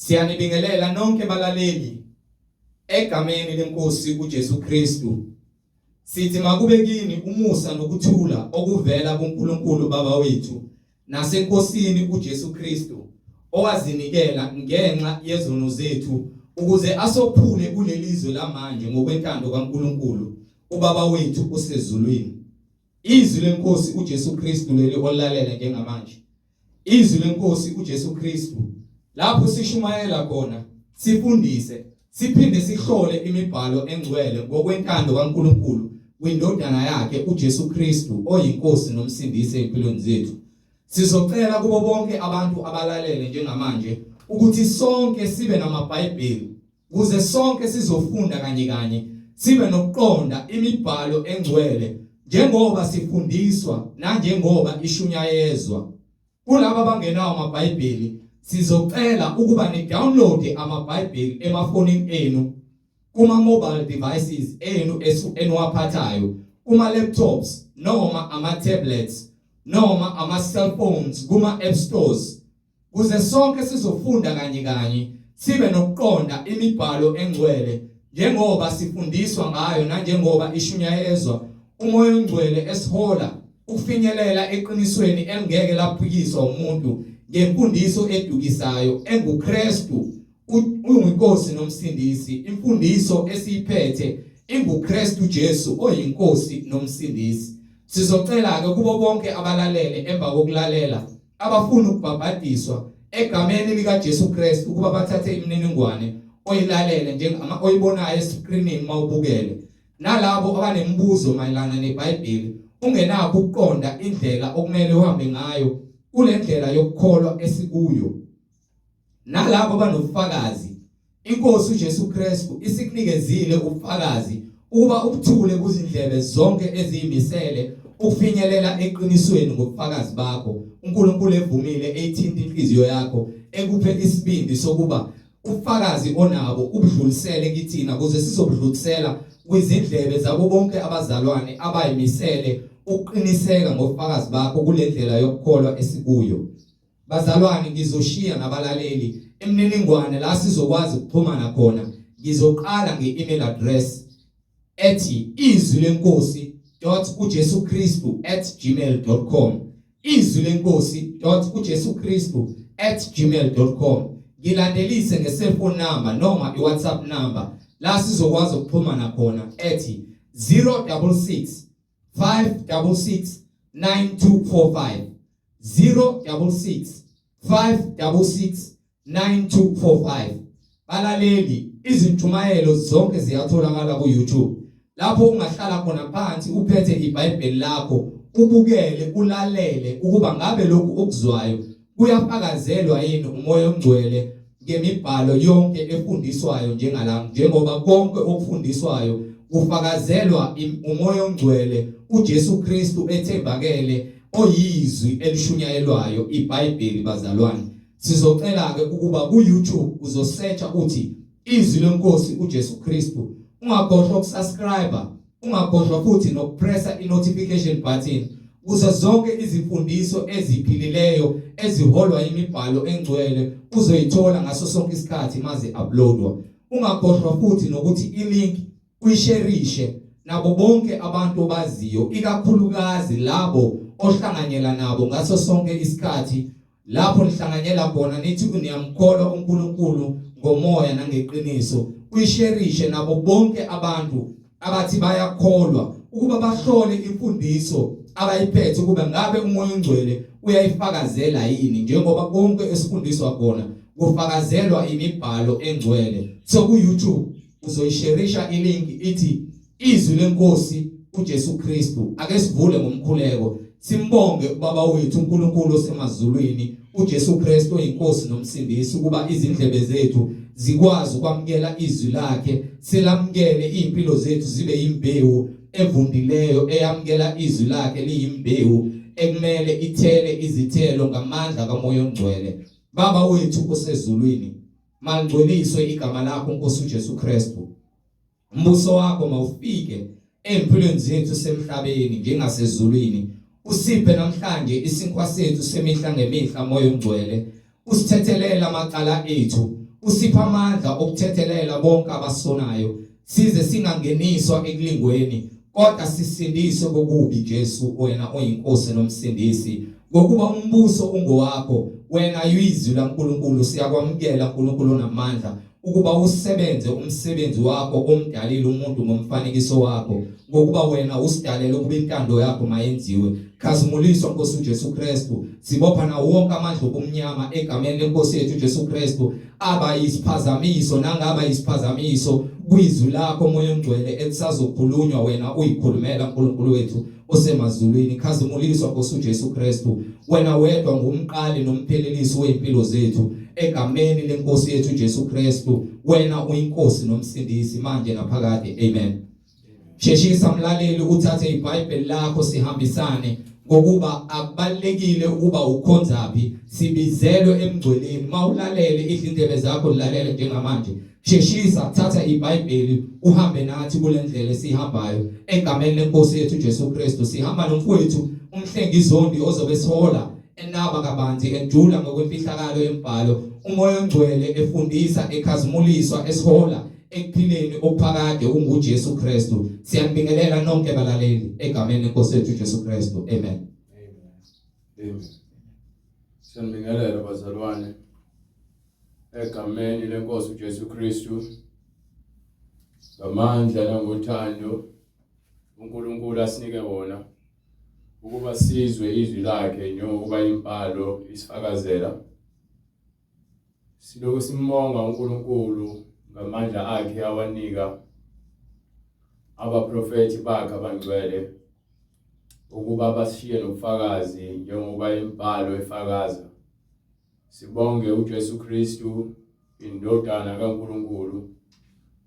Siyanibingelela nonke balaleli egameni lenkosi uJesu Kristu. Sithi makube kini umusa nokuthula okuvela kuNkulunkulu Baba wethu naseNkosini uJesu Kristu owazinikela ngenxa yezono zethu ukuze asophule kulelizwe lamanje ngokwentando kaNkulunkulu uBaba wethu osezulwini. Izwi lenkosi uJesu Kristu leli olalele njengamanje. Izwi lenkosi uJesu Kristu lapho sishumayela khona sifundise siphinde sihlole imibhalo engcwele ngokwentando kaNkuluNkulu kwindodana yakhe uJesu Kristu oyinkosi nomsindisi empilweni zethu. Sizocela kubo bonke abantu abalalele njengamanje ukuthi sonke sibe namaBhayibheli kuze sonke sizofunda kanye kanye sibe nokuqonda imibhalo engcwele njengoba sifundiswa nanjengoba ishunyayezwa. Kulabo abangenawo amaBhayibheli sizocela ukuba ni download amaBhayibheli emafonini enu kuma mobile devices enu eniwaphathayo kuma laptops noma ama tablets noma ama cell phones kuma app stores kuze sonke sizofunda kanye kanye sibe nokuqonda imibhalo engcwele njengoba sifundiswa ngayo nanjengoba ishunyayezwa umoya ongcwele esihola ukufinyelela eqinisweni elingeke laphikiswa umuntu ngemfundiso edukisayo enguKristu uyinkosi nomsindisi imfundiso esiyiphethe inguKristu Jesu oyinkosi nomsindisi sizocela ke kubo bonke abalalele emva kokulalela abafuna ukubhabhadiswa egameni likaJesu Kristu ukuba bathathe imininingwane oyilalele njengama oyibonayo escreenini mawubukele nalabo abanemibuzo mayelana neBhayibheli ungenakho ukuqonda indlela okumele uhambe ngayo kule ndlela yokukholwa esikuyo nalabo abanobufakazi inkosi uJesu Kristu isikunikezile ubufakazi ukuba ubuthule kuzindlebe zonke eziyimisele ukufinyelela eqinisweni ngobufakazi bakho uNkulunkulu evumile eyithinta inhliziyo yakho ekuphe isibindi sokuba ubufakazi onabo ubudlulisele kithina ukuze sizobudlulisela kwizindlebe zabo bonke abazalwane abayimisele ukuqiniseka ngobufakazi bakho kule ndlela yokukholwa esikuyo. Bazalwane ngizoshiya nabalaleli imininingwane la sizokwazi ukuxhumana khona. Ngizoqala nge-email address ethi izwi lenkosi ujesu kristu at gmail.com izwi lenkosi ujesu kristu at gmail.com ngilandelise nge-cellphone number noma i-whatsapp number la sizokwazi ukuxhumana khona ethi 066 566 9245 066 566 9245 Balaleli izintshumayelo zonke ziyatholakala ku YouTube lapho ungahlala khona phansi uphethe iBhayibheli lakho ubukele ulalele ukuba ngabe lokhu okuzwayo kuyafakazelwa yini umoya ongcwele ngemibhalo yonke efundiswayo njengala njengoba konke okufundiswayo kufakazelwa umoya ongcwele uJesu Kristu ethembakele oyizwi elishunyayelwayo iBhayibheli bazalwane sizocela ke ukuba ku YouTube uzosearcha uthi izwi lenkosi uJesu Kristu ungakhohlwa ukusubscribe ungakhohlwa futhi nokupressa i-notification button kuze zonke izimfundiso eziphilileyo eziholwa imibhalo engcwele uzoyithola ngaso sonke isikhathi maze uploadwa ungakhohlwa futhi nokuthi ilink uyisherishe nabo bonke abantu obaziyo ikakhulukazi labo ohlanganyela nabo ngaso sonke isikhathi lapho nihlanganyela khona nithi niyamkholwa uNkulunkulu ngomoya nangeqiniso uyisherishe nabo bonke abantu abathi bayakholwa ukuba bahlole imfundiso abayiphethe ukuba ngabe umoya ongcwele uyayifakazela yini njengoba konke esifundiswa khona kufakazelwa imibhalo engcwele so ku YouTube uzoyisherisha ilink ithi izwi lenkosi uJesu Kristu ake sivule ngomkhuleko simbonge ubaba wethu uNkulunkulu osemazulwini uJesu Kristu oyinkosi nomsindisi ukuba izindlebe zethu zikwazi ukwamukela izwi lakhe silamukele izimpilo zethu zibe imbewu evundileyo eyamukela izwi lakhe liyimbewu ekumele ithele izithelo ngamandla kaMoya oNgcwele baba wethu osezulwini Malingcweliswe igama lakho Nkosi uJesu Kristu. Umbuso wakho mawufike empilweni zethu semhlabeni njengasezulwini. Usiphe namhlanje isinkwa sethu semihla ngemihla moya ongcwele. Usithethelela amacala ethu. Usipha amandla okuthethelela bonke abasonayo size singangeniswa ekulingweni kodwa sisindiswe kokubi Jesu wena oyinkosi nomsindisi ngokuba umbuso ungowakho wena uyizwi laNkulunkulu siyakwamukela uNkulunkulu onamandla ukuba usebenze umsebenzi wakho omdalile umuntu ngomfanekiso wakho ngokuba wena usidalele ukuba intando yakho mayenziwe khazimuliswa Nkosi uJesu Kristu sibopha nawo wonke amandla obumnyama egameni lenkosi yethu uJesu Kristu aba yisiphazamiso nangaba yisiphazamiso kwizwi lakho moya ongcwele elisazokhulunywa wena uyikhulumela uNkulunkulu wethu osemazulwini khazimuliswa Nkosi uJesu Kristu wena wedwa ngumqali nomphelelisi wezimpilo zethu egameni lenkosi yethu uJesu Kristu wena uyinkosi nomsindisi manje naphakade amen Sheshisa mlaleli uthathe iBhayibheli lakho sihambisane ngokuba akubalekile ukuba ukhonzaphi sibizelwe emngcweleni mawulalele idlindebe zakho lilalele njengamanje sheshisa thatha iBhayibheli uhambe nathi kule ndlela esihambayo egameni lenkosi yethu Jesu Kristu sihamba nomfowethu umhlengi zondi ozobe sihola enaba kabanzi ejula ngokwemfihlakalo yembhalo umoya ongcwele efundisa ekhazimuliswa esihola ekuphileni okuphakade unguJesu Kristu. Siyanibingelela nonke balaleli egameni lenkosi yethu uJesu Kristu. Amen. Amen. Siyanibingelela bazalwane egameni lenkosi uJesu Kristu ngamandla nangothando uNkulunkulu asinike wona ukuba sizwe izwi lakhe njengokuba impalo isifakazela Silokhu simbonga uNkulunkulu ngamandla akhe awanika abaprofethi bakhe abangcwele ukuba basishiye nobufakazi njengoba imibhalo efakaza. Sibonge uJesu Kristu indodana kaNkulunkulu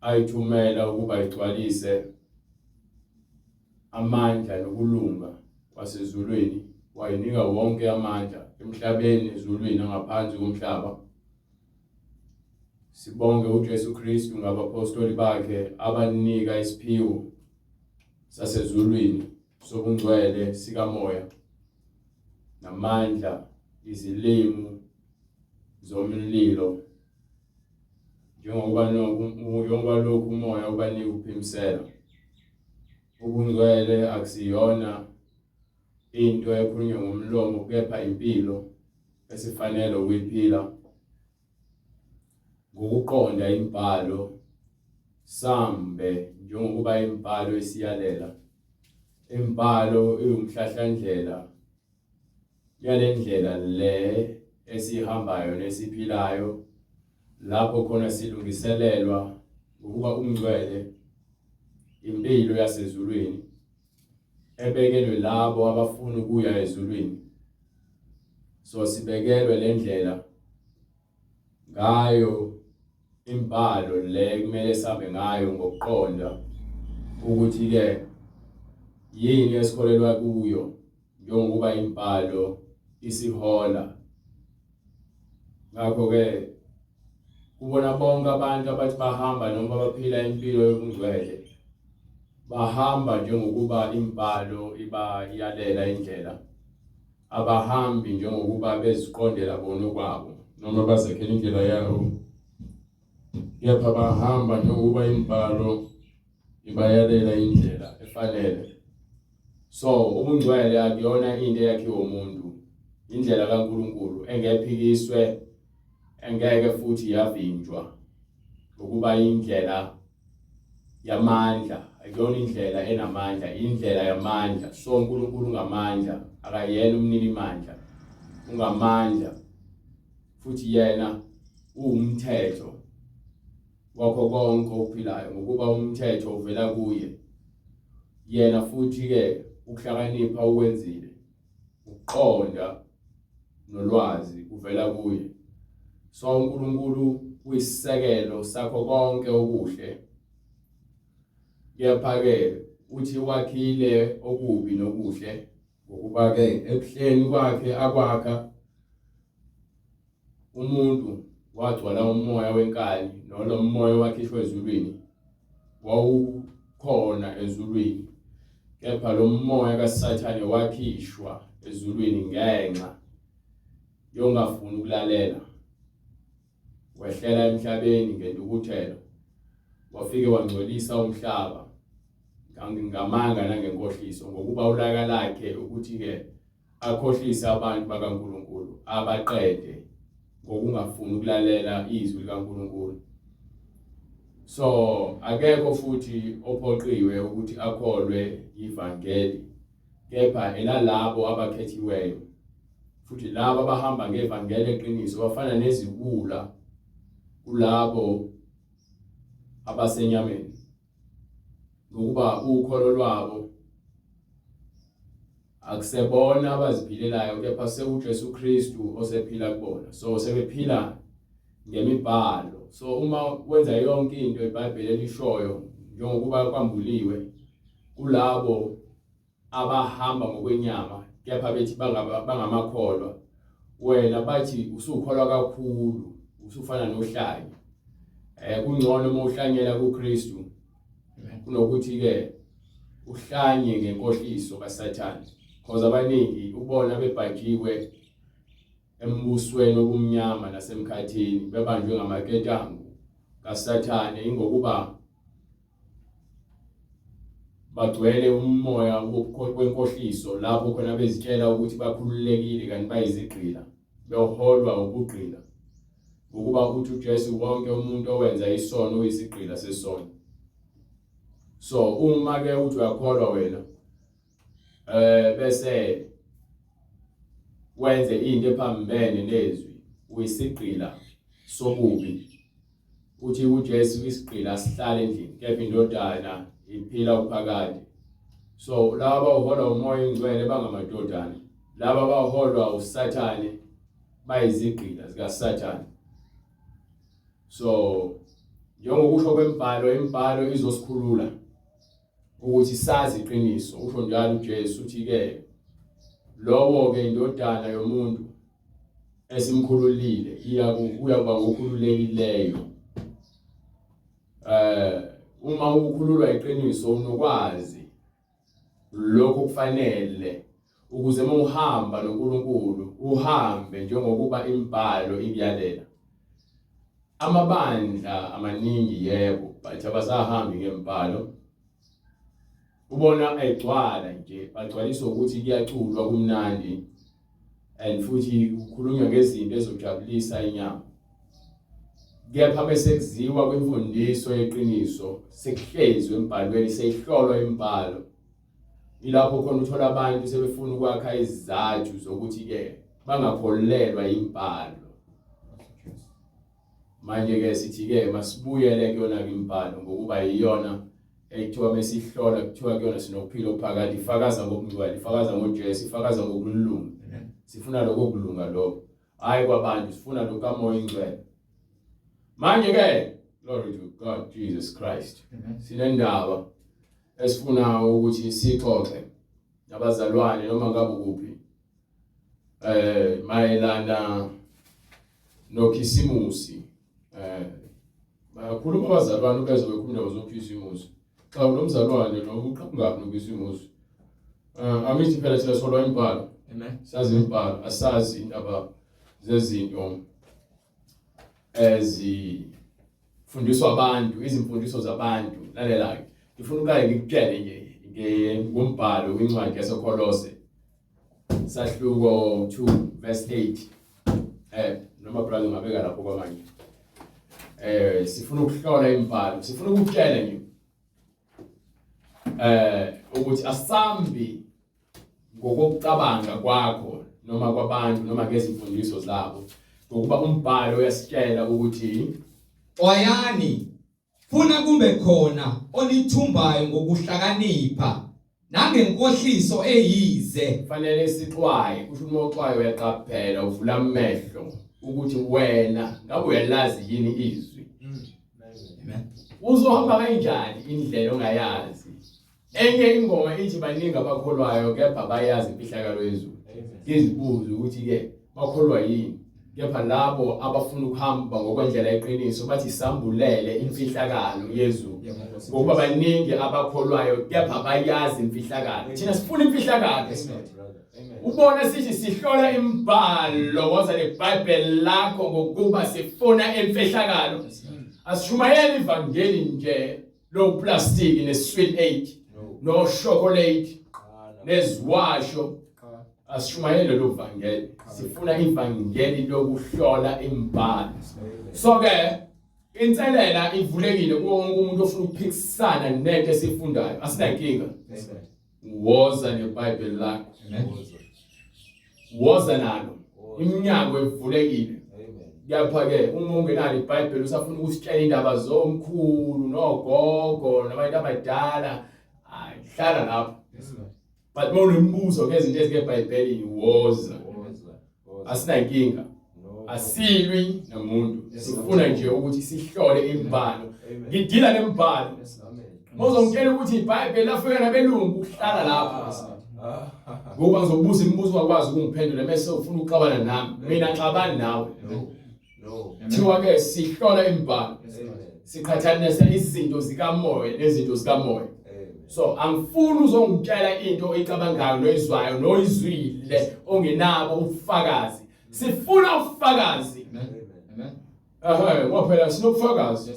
ayithumela ukuba igcwalise amandla nokulunga kwasezulwini wayinika wonke amandla emhlabeni ezulwini nangaphansi komhlaba sibonge uJesu Kristu ngabapostoli bakhe abanika isiphiwo sasezulwini sobungcwele sikamoya namandla izilimi zomlilo njengoba njengoba lokhu umoya ubanika ukuphimisela Ubungcwele akusiyona into ekhulunywa ngomlomo kepha impilo esifanele ukuyiphila ngokuqonda imibhalo sambe njengokuba imibhalo isiyalela. Imibhalo iwumhlahlandlela yalendlela le esihambayo nesiphilayo lapho khona silungiselelwa ukuba umngcwele impilo yasezulwini ebekelwe labo abafuna ukuya ezulwini so sibekelwe lendlela ngayo imibhalo le kumele sihambe ngayo ngokuqonda ukuthi ke yini esikholelwa kuyo njengokuba imibhalo isihola ngakho ke kubona bonke abantu abathi bahamba noma baphila impilo yobungcwele bahamba njengokuba imibhalo ibayalela indlela abahambi njengokuba beziqondela bona okwabo noma bazakhela indlela yabo kepha bahamba njengokuba imibhalo ibayalela indlela efanele so ubungcwele akuyona into eyakhiwe umuntu indlela kaNkuluNkulu engephikiswe engeke futhi yavinjwa ngokuba indlela yamandla akuyona indlela enamandla indlela yamandla so uNkulunkulu ungamandla akayena umnini mandla ungamandla futhi yena uwumthetho wakho konke okuphilayo ngokuba umthetho uvela kuye yena futhi ke ukuhlakanipha ukwenzile ukuqonda nolwazi kuvela kuye so uNkulunkulu uyisisekelo sakho konke okuhle kepha ke uthi wakhile okubi nokuhle ngokuba ke ebuhleni kwakhe akwakha Umuntu wagcwala umoya wenkani nolo moya wakhishwa ezulwini wawukhona ezulwini kepha lo moya kaSathane wakhishwa ezulwini ngenxa yongafuni ukulalela. Wehlela emhlabeni ngentukuthelo, wafike wangcolisa umhlaba ngamanga nangenkohliso, ngokuba ulaka lakhe ukuthi-ke akhohlise abantu bakaNkulunkulu abaqede ngokungafuni ukulalela izwi likaNkulunkulu. So akekho futhi ophoqiwe ukuthi akholwe ivangeli kepha elalabo abakhethiweyo. Futhi labo abahamba ngevangeli eqiniso bafana neziwula kulabo abasenyameni, ngokuba ukholo lwabo akusebona abaziphilelayo kepha sekuJesu Kristu osephila kubona. So sebephila ngemibhalo. So uma wenza yonke into iBhayibheli elishoyo njengokuba kwambuliwe kulabo abahamba ngokwenyama kepha bethi bangamakholwa, wena bathi usukholwa kakhulu, usufana nohlanya. Kungcono uma uhlanyela kuKristu kunokuthi ke uhlanye ngenkohliso kaSathane, because abaningi ubona bebhajiwe embusweni obumnyama nasemkhathini, bebanjwe ngamaketango kaSathane, ingokuba bagcwele umoya wenkohliso lapho khona bezitshela ukuthi bakhululekile kanti bayizigqila, beholwa ubugqila. Ngokuba uthi uJesu wonke umuntu owenza isono uyisigqila sesono. So uma ke uthi uyakholwa wena bese wenze into ephambene nezwi, uyisigqila sobubi. Uthi uJesu isigqila sihlala endlini kepha indodana iphila uphakade. So laba abaholwa umoya ingcwele bangamadodana, laba abaholwa uSathane bayizigqila zikaSathane. So njengokusho kwembhalo, imibhalo izosikhulula ukuthi sazi iqiniso. Usho njalo uJesu uthi ke lowo ke indodana yomuntu esimkhululile uyakuba ngokhululekileyo. Uma ukhululwa iqiniso unokwazi lokho kufanele ukuze uma uhamba noNkulunkulu uhambe njengokuba imibhalo ikuyalela. Amabandla amaningi yebo, but abasahambi ngemibhalo. Ubona egcwala nje, bagcwaliswa ukuthi kuyaculwa kumnandi and futhi kukhulunywa ngezinto ezojabulisa inyama. Kepha bese kuziwa kwimfundiso yeqiniso, sekuhlezwe embhalweni, seyihlolwa imibhalo. Ilapho khona uthola abantu sebefuna ukwakha izizathu zokuthi-ke bangakholelwa imibhalo. Manje-ke sithi-ke masibuyele kuyona-ke imibhalo, ngokuba yiyona ekuthiwa mesihlola kuthiwa kuyona sinokuphila okuphakade, ifakaza ngobungcwele, ifakaza ngoJesu, ifakaza ngokulunga. Sifuna lokho kulunga lokho, hhayi kwabantu, sifuna lokhu kaMoya oyiNgcwele. Manje-ke, glory to God, Jesus Christ. Sinendaba esifuna ukuthi sixoxe nabazalwane noma ngabe kuphi mayelana noKhisimusi. Bayakhuluma abazalwane ubeze bekhuluma indaba zoKhisimusi. Xa lo mzalwane lo uqhamukaphi noKhisimusi? Angithi phela thina solwa imibhalo. Amen. Sazi imibhalo, asazi indaba zezinto ezifundiswa abantu, izimfundiso zabantu. Lalela-ke, ngifuna ukuqale ngikutshele nje ngombhalo kwincwadi yaseKolose sahluko 2 verse 8. Noma brother ungabeka lapho kwamanje. Sifuna ukuhlola imibhalo, sifuna ukukutshela nje ukuthi asambi ngokokucabanga kwakho noma kwabantu noma ngezimfundiso zabo, ngokuba umbhalo uyasitshela ukuthi xwayani funa kumbe khona onithumbayo ngokuhlakanipha nangenkohliso eyize. Fanele sixwaye, kusho uma uxwaye uyaqaphela, uvula amehlo ukuthi wena ngabe uyalazi yini izwi. Amen. Uzohamba kanjani indlela ongayazi? Enye ingoma ithi baningi abakholwayo kepha bayazi imfihlakalo yezulu. Ngizibuze ukuthi-ke bakholwa yini? Kepha labo abafuna ukuhamba ngokwendlela yeqiniso bathi sambulele imfihlakalo yezulu. Ngokuba baningi abakholwayo kepha bayazi imfihlakalo. Thina sifuna imfihlakalo. Ubone sithi sihlola imibhalo, woza neBhayibheli lakho ngokuba sifuna imfihlakalo. Asishumayeli ivangeli nje lo plastic ne sweet aid no chocolate neziwasho. Asishumayeli lelo vangeli, sifuna ivangeli lokuhlola imibhalo. So ke inselela ivulekile kuwo wonke umuntu ofuna ukuphikisana nento esifundayo, asinankinga. Woza neBhayibheli lakho, woza nalo, iminyango ivulekile. Kepha ke uma ungenalo iBhayibheli usafuna ukusitshela indaba zomkhulu nogogo nabantu abadala, hlala lapho. But uma unemibuzo ngezinto ezingeBhayibhelini, woza, asinankinga, asilwi namuntu, sifuna nje ukuthi sihlole imibhalo. Ngidila nemibhalo. Mozongitshela ukuthi iBhayibheli lafika nabelungu, uhlala lapho, ngoba ngizokubuza imibuzo ungakwazi ukungiphendula bese ufuna ukuxabana nami. Mina ngixabani nawe. Thiwa ke sihlola imibhalo, siqhathanisa izinto zikamoya nezinto zikamoya. So angifuni uzongitshela into oyicabangayo noyizwayo noyizwile ongenabo ubufakazi. Sifuna ubufakazi. Amen. Ehe, ngoba phela sinobufakazi.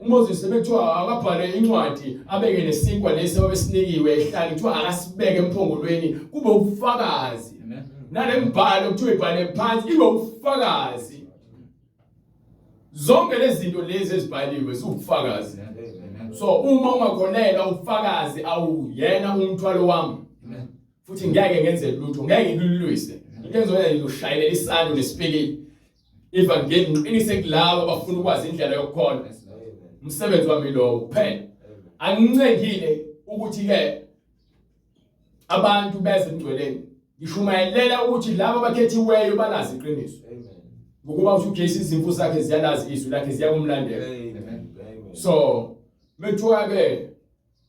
uMoses sebekuthiwa akabhale incwadi, abeke nesinkwa lesi abesinikiwe ehlane, kuthiwa akasibeke emphongolweni kube ubufakazi. Amen. Nalembhalo kuthiwa ibhale phansi ibe ubufakazi. Zonke lezi zinto lezi ezibhaliwe ziwubufakazi. Amen. So uma ungakholelwa ubufakazi, awuyena umthwalo wami. Amen. Futhi ngeke ngenze lutho, ngeke ngikulwise. Into engizoyenza, ngizoshayelela isando nesipikili ivangeli, ngiqinise kulabo abafuna ukwazi indlela yokukholwa. Umsebenzi wami lowo kuphela. Angincengile ukuthi ke abantu beze emngcweleni, ngishumayelela ukuthi labo abakhethiweyo balazi iqiniso, ngokuba uthi uJesu izimvu zakhe ziyalazi izwi lakhe, ziyakumlandela. So methiwa ke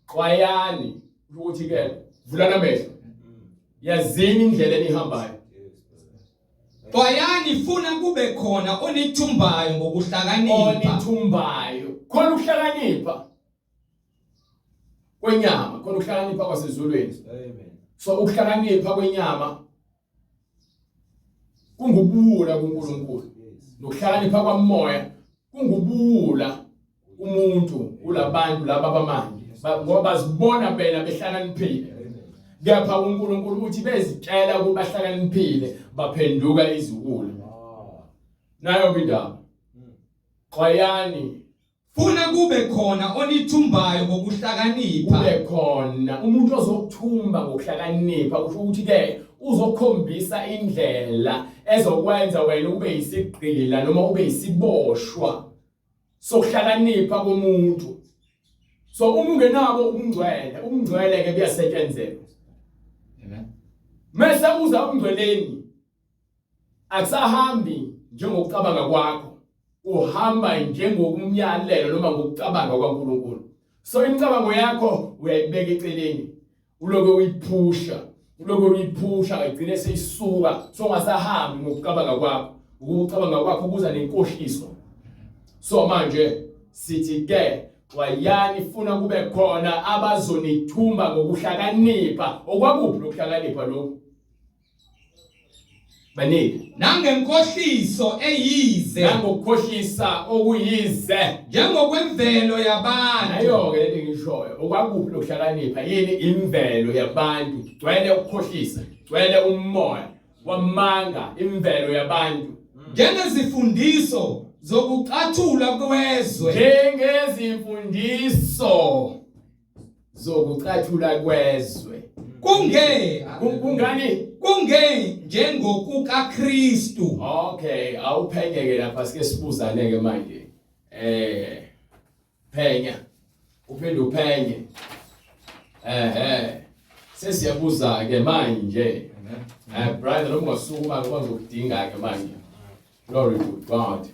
xwayani ukuthi ke vulana amehlo, yazini indlela enihambayo. Xwayani funa kube khona onithumbayo ngokuhlakanipha. Onithumbayo. Khona ukuhlakanipha kwenyama, khona ukuhlakanipha kwasezulwini. So ukuhlakanipha kwenyama kungubuwula kuNkulunkulu, nokuhlakanipha kwamoya kungubuwula umuntu kulabantu laba abamanje, ngoba bazibona bena behlakaniphile, kepha uNkulunkulu uthi bezitshela ukuba bahlakaniphile, baphenduka iziwula. Nayo indaba. Xwayani funa kube khona onithumbayo ngokuhlakanipha. Kube khona umuntu ozokuthumba ngokuhlakanipha, kusho ukuthi ke uzokhombisa indlela ezokwenza wena ube yisigqila noma ube yisiboshwa sokuhlakanipha komuntu. So uma ungenabo ubungcwele, ubungcwele ke buyasetshenzelwa. Amen. Mase uza ubungcweleni, akusahambi njengokucabanga kwakho, uhamba njengokumyalelo noma ngokucabanga kwaNkulunkulu. So imicabango yakho uyayibeka eceleni, uloke uyiphusha, uloke uyiphusha, igcine seyisuka, so ungasahambi ngokucabanga kwakho, ukucabanga kwakho kuza nenkohliso. So manje sithi ke xwayani funa kube khona abazonithumba ngokuhlakanipha. Okwakuphi lokuhlakanipha lokhu? Banike. Nangenkohliso eyize. Nangokukhohlisa okuyize. Njengokwemvelo yabantu. Nayo ke lento engishoyo, okwakuphi lokuhlakanipha? Yini imvelo yabantu? Gcwele ukukhohlisa, gcwele umoya wamanga, imvelo yabantu. Njengezifundiso zokucathula kwezwe. Njengezimfundiso zokucathula kwezwe. Kunge Kungani? Kunge njengokukaKristu. Okay, awuphenyeke lapha, sike sibuzane ke manje. Phenya. Uphinde uphenye. Sesiyabuza ke manje. Brother, noma ungasukuma ngoba ngizokudinga ke manje. Glory to God.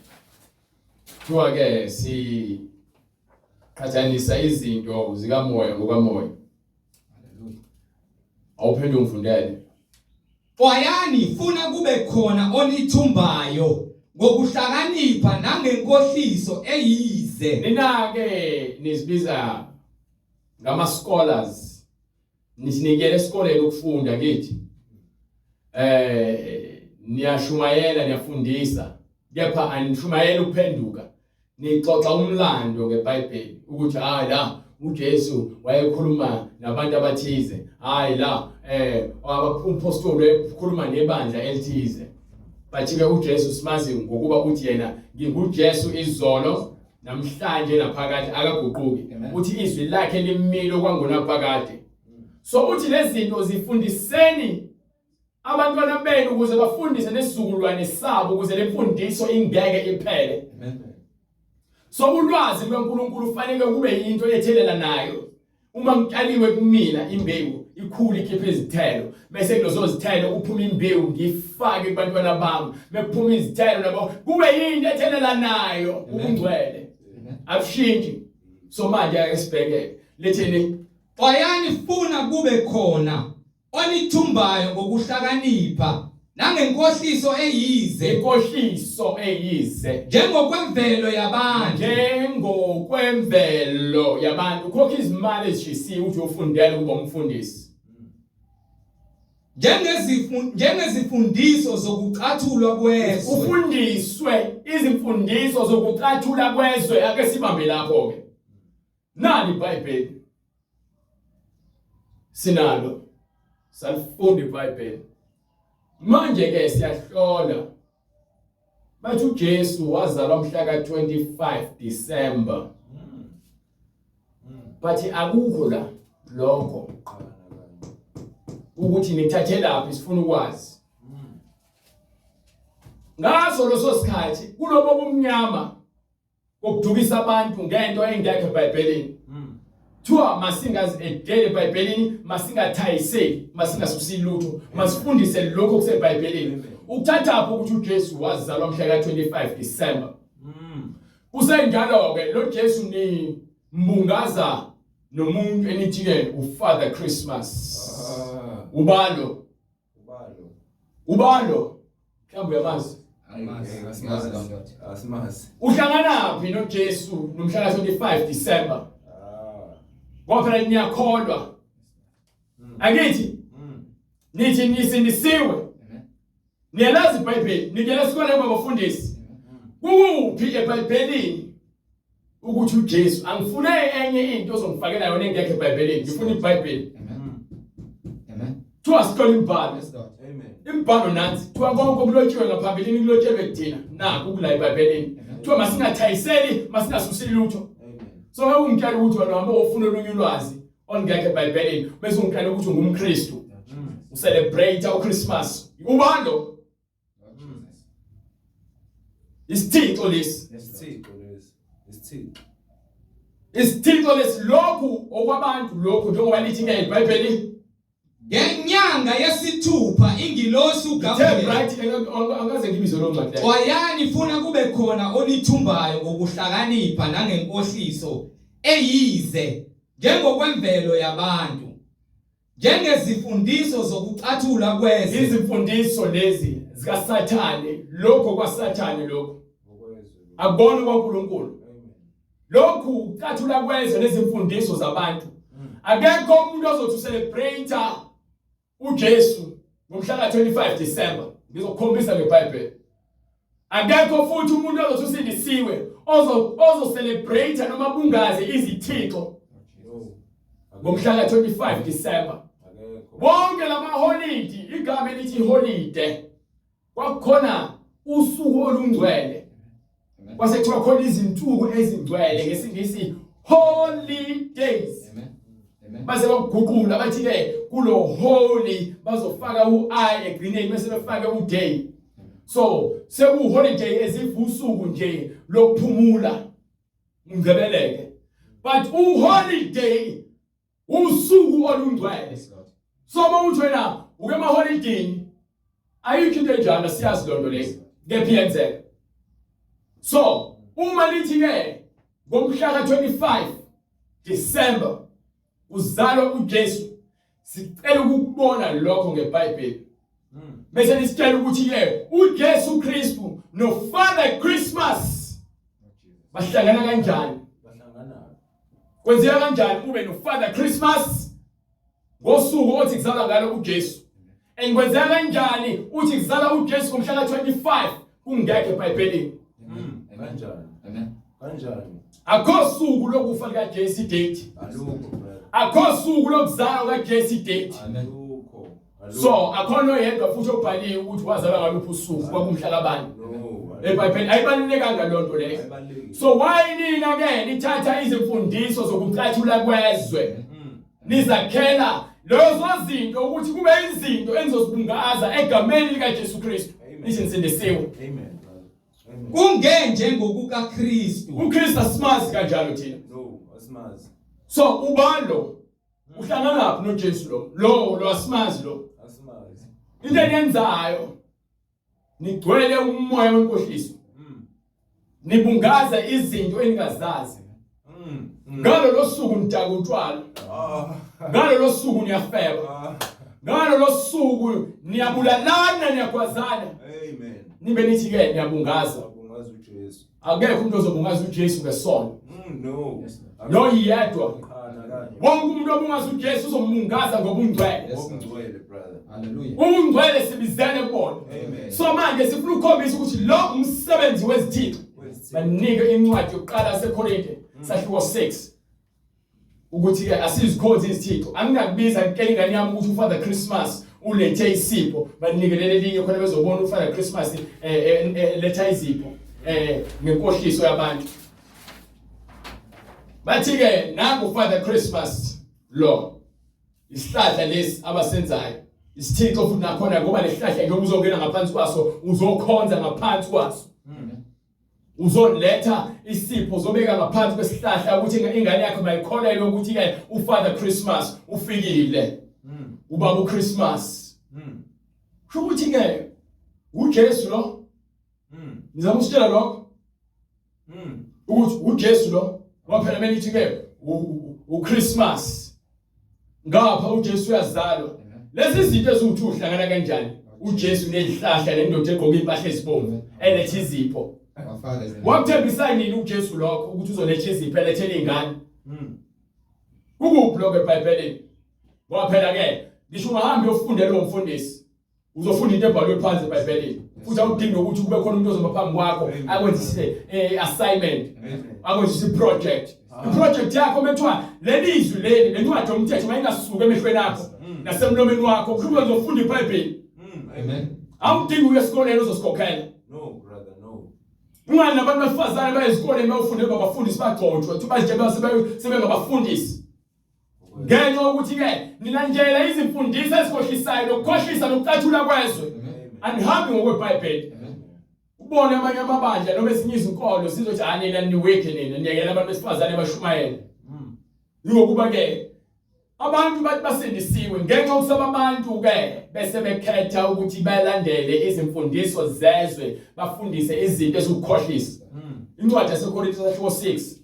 Kuthiwa ke si qhathanisa izinto zikamoya ngokamoya. Awuphinde ungifundele. Xwayani funa kube khona onithumbayo ngokuhlakanipha nangenkohliso eyize. Nina ke nizibiza ngama scholars. Nisinikele esikoleni ukufunda kithi. Eh niyashumayela niyafundisa kepha anishumayeli ukuphenduka nixoxa umlando ngeBhayibheli ukuthi hayi la uJesu wayekhuluma nabantu abathize hayi la eh umpostoli wayekhuluma nebandla elithize but ke uJesu simazi ngokuba uthi yena nginguJesu izolo namhlanje naphakade akaguquki uthi izwi lakhe limile kwangonaphakade so uthi lezi zinto zifundiseni abantwana benu ukuze bafundise nesizukulwane sabo ukuze lemfundiso ingeke iphele so ulwazi lukaNkulunkulu kufanele kube yinto ethelela nayo uma ngitshaliwe kumina imbewu ikhule ikhiphe izithelo bese kulezo zithelo kuphuma imbewu ngifake kubantwana bami mekuphuma izithelo nabo kube yinto ethelela nayo ubungcwele abushintshi so manje ake sibheke lethini xwayani funa kube khona onithumbayo ngokuhlakanipha nangenkohliso eyize inkohliso eyize njengokwemvelo yabantu njengokwemvelo yabantu ukhokha izimali ezishisiwe uthi uyofundela ukuba umfundisi njengezifundiso zokucathulwa kwezwe ufundiswe izimfundiso zokucathula kwezwe ake sibambe lapho ke Nali iBhayibheli. Sinalo. Salifunda iBhayibheli. Manje ke siyahlola. Bathi uJesu wazalwa mhla ka-25 December. But akukho la lokho ukuthi nithathelaphi sifuna ukwazi. Ngaso leso sikhathi kulobo bumnyama kokudukisa abantu ngento engekho eBhayibhelini. Thiwa masingazi edele eBhayibhelini, masingathayiseli, masingasusi lutho, masifundise lokho okuseBhayibhelini. Ukuthathaphi ukuthi uJesu wazalwa mhla ka-25 December? Kusenjalo ke lo Jesu ni mbungaza nomuntu enithi ke uFather Christmas. Ah. Ubalo Ubalo. Ubalo. Mhlawumbe uyamazi. Angimazi, asimazi lo ndoda. Asimazi. Uhlanganaphi noJesu nomhla ka-25 December? Ah. Ngoba phela niyakholwa. Angithi nithi nisindisiwe. Amen. Niyalazi iBhayibheli, ningena esikoleni kwabafundisi. Kuphi eBhayibhelini ukuthi uJesu angifune enye into ozongifakela yona engekho eBhayibhelini, ngifuna iBhayibheli. Amen. Amen. Thiwa sihlola imibhalo. Yes, Lord. Amen. Imibhalo nansi, thiwa konke okulotshiwe ngaphambilini kulotshelwe kuthina. Naku kula eBhayibhelini. Thiwa masingathayiseli, masingasusi lutho. Amen. So ngeke ungitshele ukuthi wena uhambe ufuna olunye ulwazi olungekho eBhayibhelini bese ungitshela ukuthi ungumKristu. Ucelebrate uChristmas. Ubani lo? Lord Jesus. Isithixo lesi. Isithixo lesi. Isithixo. Isithixo lesi lokhu okwabantu lokhu njengoba lithi ke iBhayibheli Ngenyanga yesithupha ingilosi Ithe uGabriel bright angikaze ngibize lo ncwadi leyo. Xwayani funa kube khona onithumbayo ngokuhlakanipha nangenkohliso eyize njengokwemvelo yabantu njengezifundiso zokucathula kwezwe Izimfundiso lezi zikaSathane lokho kwaSathane lokho Ngokwezwe. akubona kwaNkuluNkulu. Amen. Lokhu ukucathula kwezwe nezimfundiso zabantu. Akekho umuntu ozothi ucelebrate uJesu ngomhla ka-25 December. Ngizokukhombisa ngeBhayibheli. Akekho futhi umuntu ozothi usindisiwe ozo ozo celebrate noma bungaze izithixo Yo. ngomhla ka-25 December. Akekho. Wonke lamaholidi igama elithi holide kwakukhona usuku olungcwele. Kwase kuthiwa khona izinsuku ezingcwele ngesingisi holidays. Amen. Amen. Base bakuguqula bathi ke kulo holy bazofaka u-i egcineni bese befake u-day. So seku holiday ezivusuku nje lokuphumula ungcebeleke. But u holiday usuku olungcwele. Yes, Lord. So uma uthi wena uke emaholidini ayikho into enjalo siyazi lonto leyo kephi yenzeka. So uma lithi ke ngomhla ka-25 December uzalwa uJesu sicela ukukubona lokho ngeBhayibheli. Bese nisitshela ukuthi ke uJesu Kristu no Father Christmas bahlangana kanjani? Bahlangana. Kwenzeka kanjani ube no Father Christmas ngosuku othi kuzalwa ngalo uJesu? And kwenzeka kanjani uthi kuzala uJesu ngomhla ka-25 kungekho eBhayibhelini? Kanjani? Amen. Kanjani? Akho suku lokufa likaJesu date. Alukho brother. Akho suku lokuzalwa kaJesu date. Amen. Alukho. Alukho. So akhona oyedwa futhi obhaliwe ukuthi wazalwa ngaluphi usuku kwakumhla kabani. No. EBhayibhelini ayibalulekanga loo nto leyo. Ayibalulekile. So why nina ke nithatha izimfundiso zokucathula kwezwe? Nizakhela lezo zinto ukuthi kube izinto enizozibungaza egameni likaJesu Kristu. Amen. Nithi nisindisiwe. Amen brother. Amen. Kungenje ngokukaKristu. uKristu asimazi kanjalo thina. No, asimazi. So ubani lo? Uhlangana phi noJesu lo? Lo lo asimazi lo. Asimazi. Into eniyenzayo nigcwele umoya wenkohliso. Nibungaza izinto eningazazi. Ngalo losuku nidaka utshwala. Ah. Ngalo losuku niyafeba. Ah. Ngalo losuku niyabulalana niyagwazana. Amen. Nibe nithi ke niyabungaza. Bungazi uJesu. Akekho umuntu ozobungaza uJesu ngesono. No. Lo yedwa. Qhana kanye. Wonke umuntu obungaza uJesu uzombungaza ngobungcwele. Yes. Ngokungcwele brother. Hallelujah. Ubungcwele sibizele kubona. Amen. So manje sifuna ukukhombisa ukuthi lo umsebenzi wezithixo. Wezithixo. Banike incwadi yokuqala yaseKorinte sahluko 6. Ukuthi ke asizikhonzi izithixo. Anginakubiza ngikele ingane yami ukuthi uFather Christmas ulethe isipho. Banikelele elinye khona bezobona uFather Christmas letha izipho ngenkohliso yabantu. Bathi ke nangu Father Christmas lo isihlahla lesi abasenzayo isithixo futhi nakhona ngoba lesihlahla njengoba uzongena ngaphansi kwaso uzokhonza ngaphansi kwaso uzoletha isipho uzobeka ngaphansi kwesihlahla ukuthi ingane yakho mayikholelwe ukuthi ke uFather Christmas ufikile ubaba uChristmas kusho ukuthi ke uJesu lo nizama ukusitshela lokho ukuthi uJesu lo ngoba phela kumele ithi ke uChristmas ngapha uJesu uyazalwa lezi zinto eziwuthi uhlangana kanjani uJesu nezihlahla nendoda egqoka impahla ezibomvu eletha izipho Our Father is in heaven. wakuthembisa nini uJesu lokho ukuthi uzoletha izipho elethele izingane kukuphi lokho eBhayibhelini ngoba phela ke ngisho ungahamba uyofundela lo mfundisi uzofunda into ebhalwe phansi eBhayibhelini futhi awudingi ukuthi kube khona umuntu ozoba phambi kwakho akwenzise assignment akwenzise iproject iproject yakho methwa leli zwi leli lencwadi yomthetho mayingasuki emehlweni akho nasemlomeni wakho kusho ukuthi uzofunda iBhayibheli Amen. awudingi uye esikoleni uzosikhokhela No brother, no. Ungani nabantu besifazane baye ezikoleni bayofunda bafundisi bagcotshwe kuthi bazitshela sebengabafundisi ngenxa yokuthi ke nilandela izimfundiso ezikhohlisayo nokukhohlisa nokucathula kwezwe anihambi ngokweBhayibheli Amen. ubone amanye amabandla noma ezinye izinkolo zizothi ah nina niweke nina niyekela abantu besifazane bashumayele Ngokuba ke abantu bathi basindisiwe ngenxa yokusaba abantu ke bese bekhetha ukuthi balandele izimfundiso zezwe bafundise izinto ezikukhohlisa. Incwadi yaseKorinte sahluko 6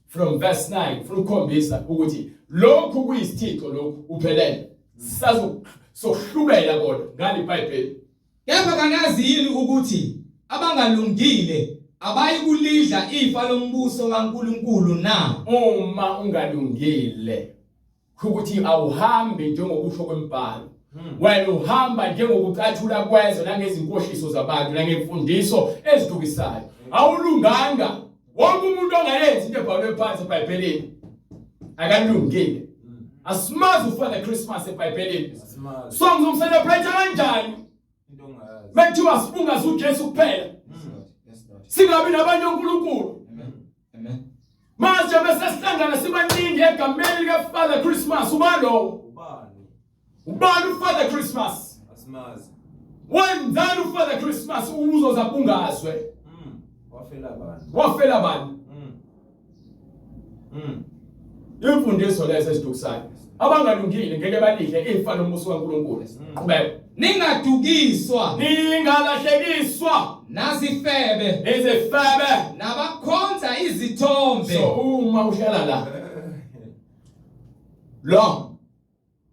from verse 9 funa ukukhombisa ukuthi lokhu kuyisithixo lokhu uphelele. Sazo sokuhlubela kona ngani iBhayibheli. Kepha kanazi yini ukuthi abangalungile abayikulidla ifa lombuso kaNkuluNkulu na? Uma ungalungile ukuthi awuhambi njengokusho kwembhalo wena uhamba njengokucathula kwezwe nangezinkohliso zabantu nangemfundiso ezidukisayo awulunganga wonke umuntu ongayenzi into ebhalwe phansi eBhayibhelini akalungile asimazi uFather Christmas eBhayibhelini Asimazi. so ngizomcelebrate kanjani Into ongayazi. mekuthiwa sibungaze uJesu kuphela Yes, Lord. Yes, Lord. singabi nabanye onkulunkulu Amen. Amen. manje bese sihlangana sibaningi egameni likaFather Christmas uba lowo Ubani? ubani uFather Christmas Asimazi. wenzani uFather Christmas uzoza bungazwe Wafela bani? wafela bani Imfundiso lezo ezidukisayo abangalungile ngeke balidle ifa lombuso kaNkulunkulu qhubeka Ningadukiswa ningalahlekiswa nazifebe izifebe nabakhonza izithombe. so uma uhlala la lo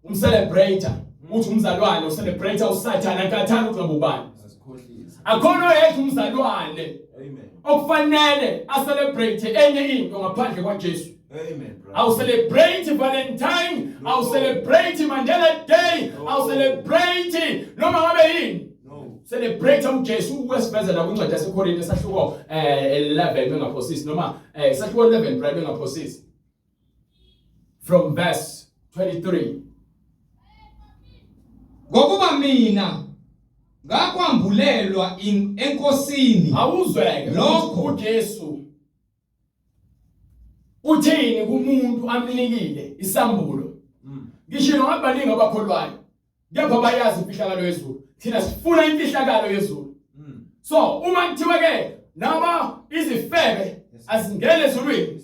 umcelebrator uthi umzalwane ucelebrator usathana nkathana uthi ngubani Asikhohlise. akhona oyedwa umzalwane Amen. okufanele acelebrate enye into ngaphandle kwaJesu. Amen, brother. Awu celebrate Valentine, awu celebrate Mandela Day, awu celebrate noma ngabe yini. No. Celebrate uJesu ukwesiveza la kwincwadi yaseKorinte sahluko 11 bengaphosisi noma sahluko 11 brother bengaphosisi. From verse 23. Ngokuba mina ngakwambulelwa enkosini Awuzweke Lokho. uJesu uthini kumuntu amnikile isambulo. Ngishilo ngabaningi abakholwayo kepha bayazi imfihlakalo yezulu. Thina sifuna imfihlakalo yezulu. So uma kuthiwa ke naba izifebe azingene ezulwini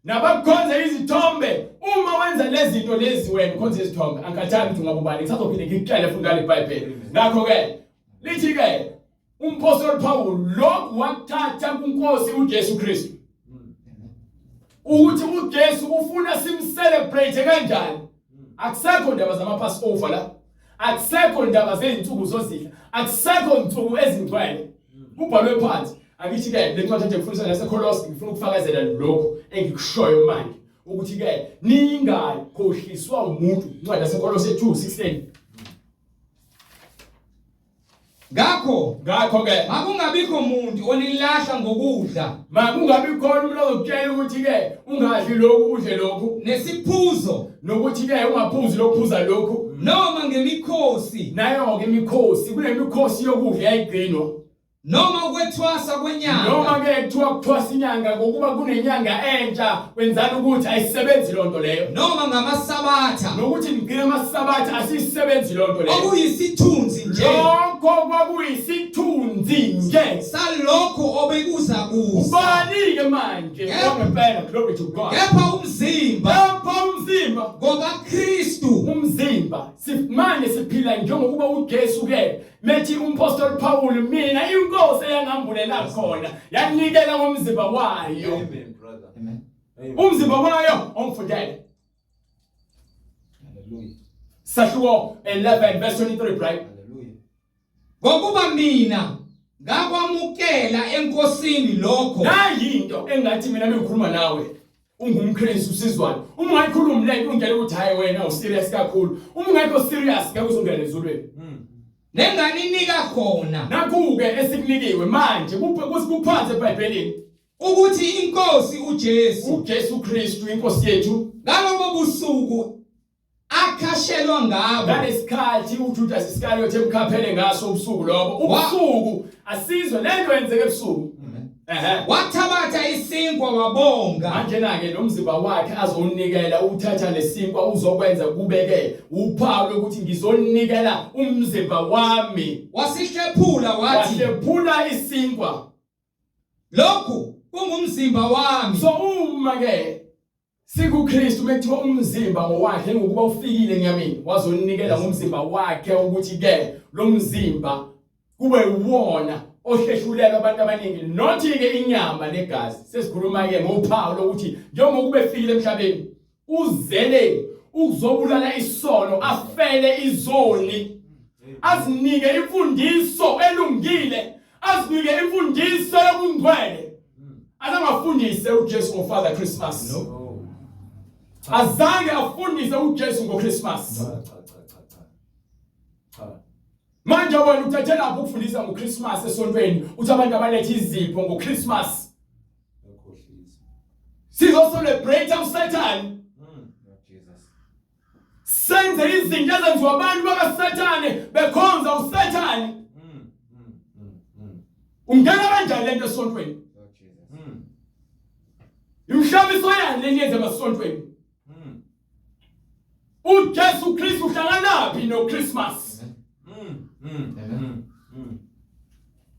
nabakhonza izithombe, uma wenza lezi zinto lezi wena ukhonza izithombe, angikhathali ukuthi ungabubani, ngisazophinde ngikutshele futhi ngale Bhayibheli. Ngakho ke lithi ke umpostoli Paul lokhu wakuthatha kuNkosi uJesu Kristu ukuthi uJesu ufuna simcelebrate kanjani. Akusekho ndaba zama Passover la, akusekho ndaba zezinsuku zozidla, akusekho insuku ezingcwele, kubhalwe phansi. Angithi ke le ncwadi nje ngifundisa naseKolose, ngifuna ukufakazela lokho engikushoyo manje ukuthi ke ningakhohliswa umuntu. Incwadi yaseKolose 2:16. Ngakho Ngakho ke makungabikho muntu onilahla ngokudla makungabi khona umuntu ozokutshela ukuthi ke ungadli lokhu udle lokhu, nesiphuzo nokuthi ke ungaphuzi lokuphuza lokhu, noma ngemikhosi nayo ke imikhosi, kunemikhosi yokudla yayigcinwa, noma ukwethwasa kwenyanga, noma ke kuthiwa kuthwasa inyanga ngokuba kunenyanga entsha, kwenzani ukuthi ayisebenzi lonto leyo, noma ngamasabatha, nokuthi nigcine amasabatha, asisebenzi lonto leyo, okuyisithunzi nje lokho kwakuyisithunzi nje salokho obekuza kuza. Ubani ke manje ngempela? Glory to God. Kepha umzimba Lapha umzimba ngoba Kristu. Umzimba manje siphila njengokuba uJesu ke methi umpostoli Paul, mina inkosi eyangambulela khona yanikela ngomzimba wayo. Amen, brother. Amen. Amen. Umzimba wayo ongifundele. Hallelujah. Sahluko 11 verse 23, right? Hallelujah. Ngokuba mina ngakwamukela enkosini lokho Nayinto engathi mina mengikhuluma nawe ungumKristu usizwana, uma ungayikhulumi lento ungitshela ukuthi hayi wena userious kakhulu, uma ungekho serious ngeke uzongena ezulwini. Nenganinika khona Nakhu-ke esikunikiwe manje kuphansi eBhayibhelini ukuthi inkosi uJesu uJesu Kristu inkosi yethu ngalobo busuku akhashelwa ngabo ngalesikhathi uJudas Iscariot emkhaphele ngaso ubusuku lobo, ubusuku asizwe lento yenzeke ebusuku. Ehe. Wathabatha isinkwa wabonga. Manje na ke lo mzimba wakhe azowunikela, uthatha lesinkwa uzokwenza kubeke uphawu lokuthi ngizonikela umzimba wami. Wasihlephula wathi, Wahlephula isinkwa. Lokhu kungumzimba wami. So uma ke sikuKristu mekuthiwa umzimba ngowakhe ngokuba ufikile enyameni wazonikela ngomzimba wakhe ukuthi ke lo mzimba kube uwona ohleshulelwa abantu abaningi, not ke inyama negazi. Sesikhuluma ke ngophawu lokuthi njengoba efikile emhlabeni uzele ukuzobulala isono, afele izoni, azinike imfundiso elungile, azinike imfundiso yobungcwele. Azangafundise uJesu ngoFather Christmas. No. Azange afundise uJesu ngoChristmas. Cha cha cha cha cha. Cha. Manje wena uthathe lapho ukufundisa ngoChristmas esontweni, uthi abantu abalethe izipho ngoChristmas. Yakhohlisa. Sizo celebrate uSatan. Jesus. Senze izinto ezenziwa abantu bakaSathane bekhonza uSathane. Ungena kanjani lento esontweni? Jesus. Imhlabiso yani leniyenze emasontweni? uJesu Kristu uhlanganaphi noChristmas? Amen.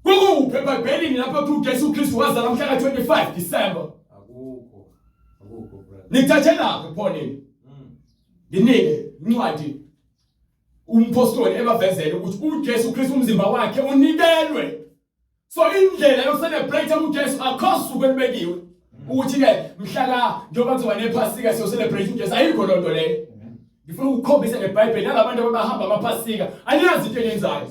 Kukuphi eBhayibhelini lapho kuthi uJesu Kristu wazalwa mhla ka-25 December? Akukho. Akukho, brother. Nikuthathe laphi pho nini? Nginike incwadi umpostoli ebavezele ukuthi uJesu Kristu umzimba wakhe unikelwe. So indlela yokucelebrate uJesu akho suku elibekiwe ukuthi ke mhla ka njengoba kuzoba nephasika siyo celebrate uJesu, ayikho lonto leyo. Ngifuna ukukhombisa ngeBhayibheli nalabantu abahamba amaphasika, aniyazi into eniyenzayo.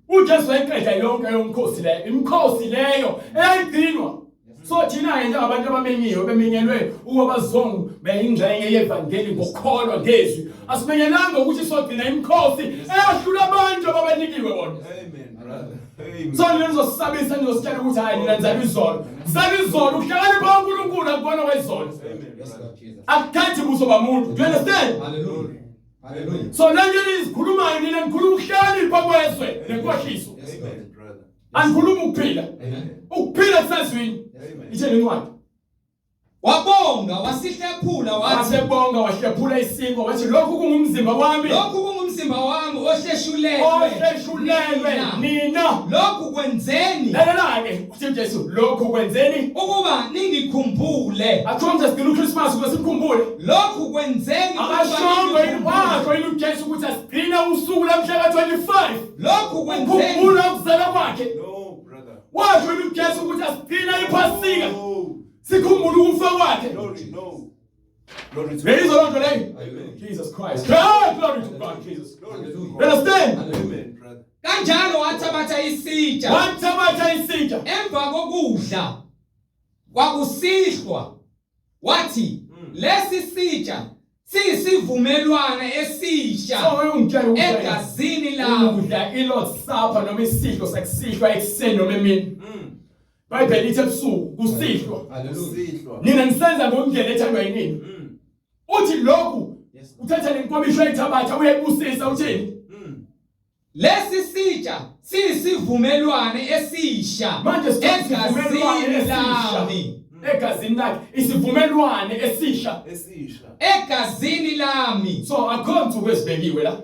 uJesu wayiqeda yonke yomkhosi leyo, imikhosi leyo eyayigcinwa. So thina-ke njengabantu abamenyiwe bemenyelwe ukuba bazongu beyingxenye yevangeli ngokukholwa ngezwi. Asimenyelanga ukuthi sogcina imikhosi eyahlula abantu ababenikiwe bona. Amen, brother. Amen. So nina nizosisabisa nizositshela ukuthi hayi nina nizalwa izolo. Zalwa izolo ukuhlakanipha uNkulunkulu akubona kwezolo. Amen, Yes, brother. Lord Jesus. Akukhethi buso bamuntu. Do you understand? Hallelujah. Hallelujah. So le nto nizikhulumayo nina nikhuluma ukuhlakanipha kwezwe nenkohliso. Yes, Lord. Amen, brother. Anikhulumi ukuphila. Amen. Ukuphila kusezwini. Amen. Ithe incwadi. Wabonga wasihlephula wathi Wasebonga wahlephula isinkwa wathi lokhu kungumzimba wami lokhu kungumzimba wami ohleshulelwe ohleshulelwe nina. nina. Lokhu kwenzeni Lalela-ke uthi uJesu lokhu kwenzeni ukuba ningikhumbule. akuthiwa mze sigcina uChristmas ukuze simkhumbule. Lokhu kwenzeni ukuba Akashongo yini ningikhumbule. washo yini uJesu ukuthi asigcine usuku lamhla ka-25 Lokhu kwenzeni ukhumbula ukuzalwa kwakhe. No, brother. Washo yini uJesu ukuthi asigcine iPhasika No. sikhumbule ukufa kwakhe. Glory, no. Glory to Uyayizwa loo nto leyo? Hallelujah. Jesus Christ. Hey, glory to God, Jesus. Glory to You God. understand? Amen, brother. Kanjalo wathabatha isitsha Wathabatha isitsha. emva kokudla kwakusihlwa wathi lesi sitsha siyisivumelwano esisha So ungitshela ukuthi egazini lami. ukudla i-Lord's Supper noma isidlo sakusihlwa ekuseni noma emini. Bible ithi ebusuku kusihlwa. Sihlwa. Nina nisenza ngokundlela ethandwa yinini. Uthi lokhu uthatha lenkomisho ayithabatha uyayibusisa uthini? Lesi sitsha siyisivumelwano esisha Manje egazini esisha lami. egazini lakhe isivumelwane esisha. Esisha. Egazini lami. So akho nsuku ezibekiwe la.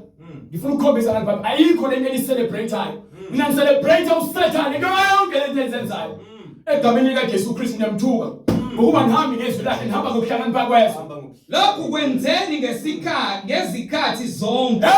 Ngifuna ukukhombisa abantu bami ayikho lento eni-celebrate-ayo. Mina ngi-celebrate uSathane ngayo yonke lento enizenzayo. Egameni likaJesu Kristu ngiyamthuka. Ngokuba ngihambi ngezwi lakhe ngihamba ngokuhlakanipha kwezwe. Hamba ngokuhlakanipha Lokhu kwenzeni ngesikhathi ngezikhathi zonke. Eh?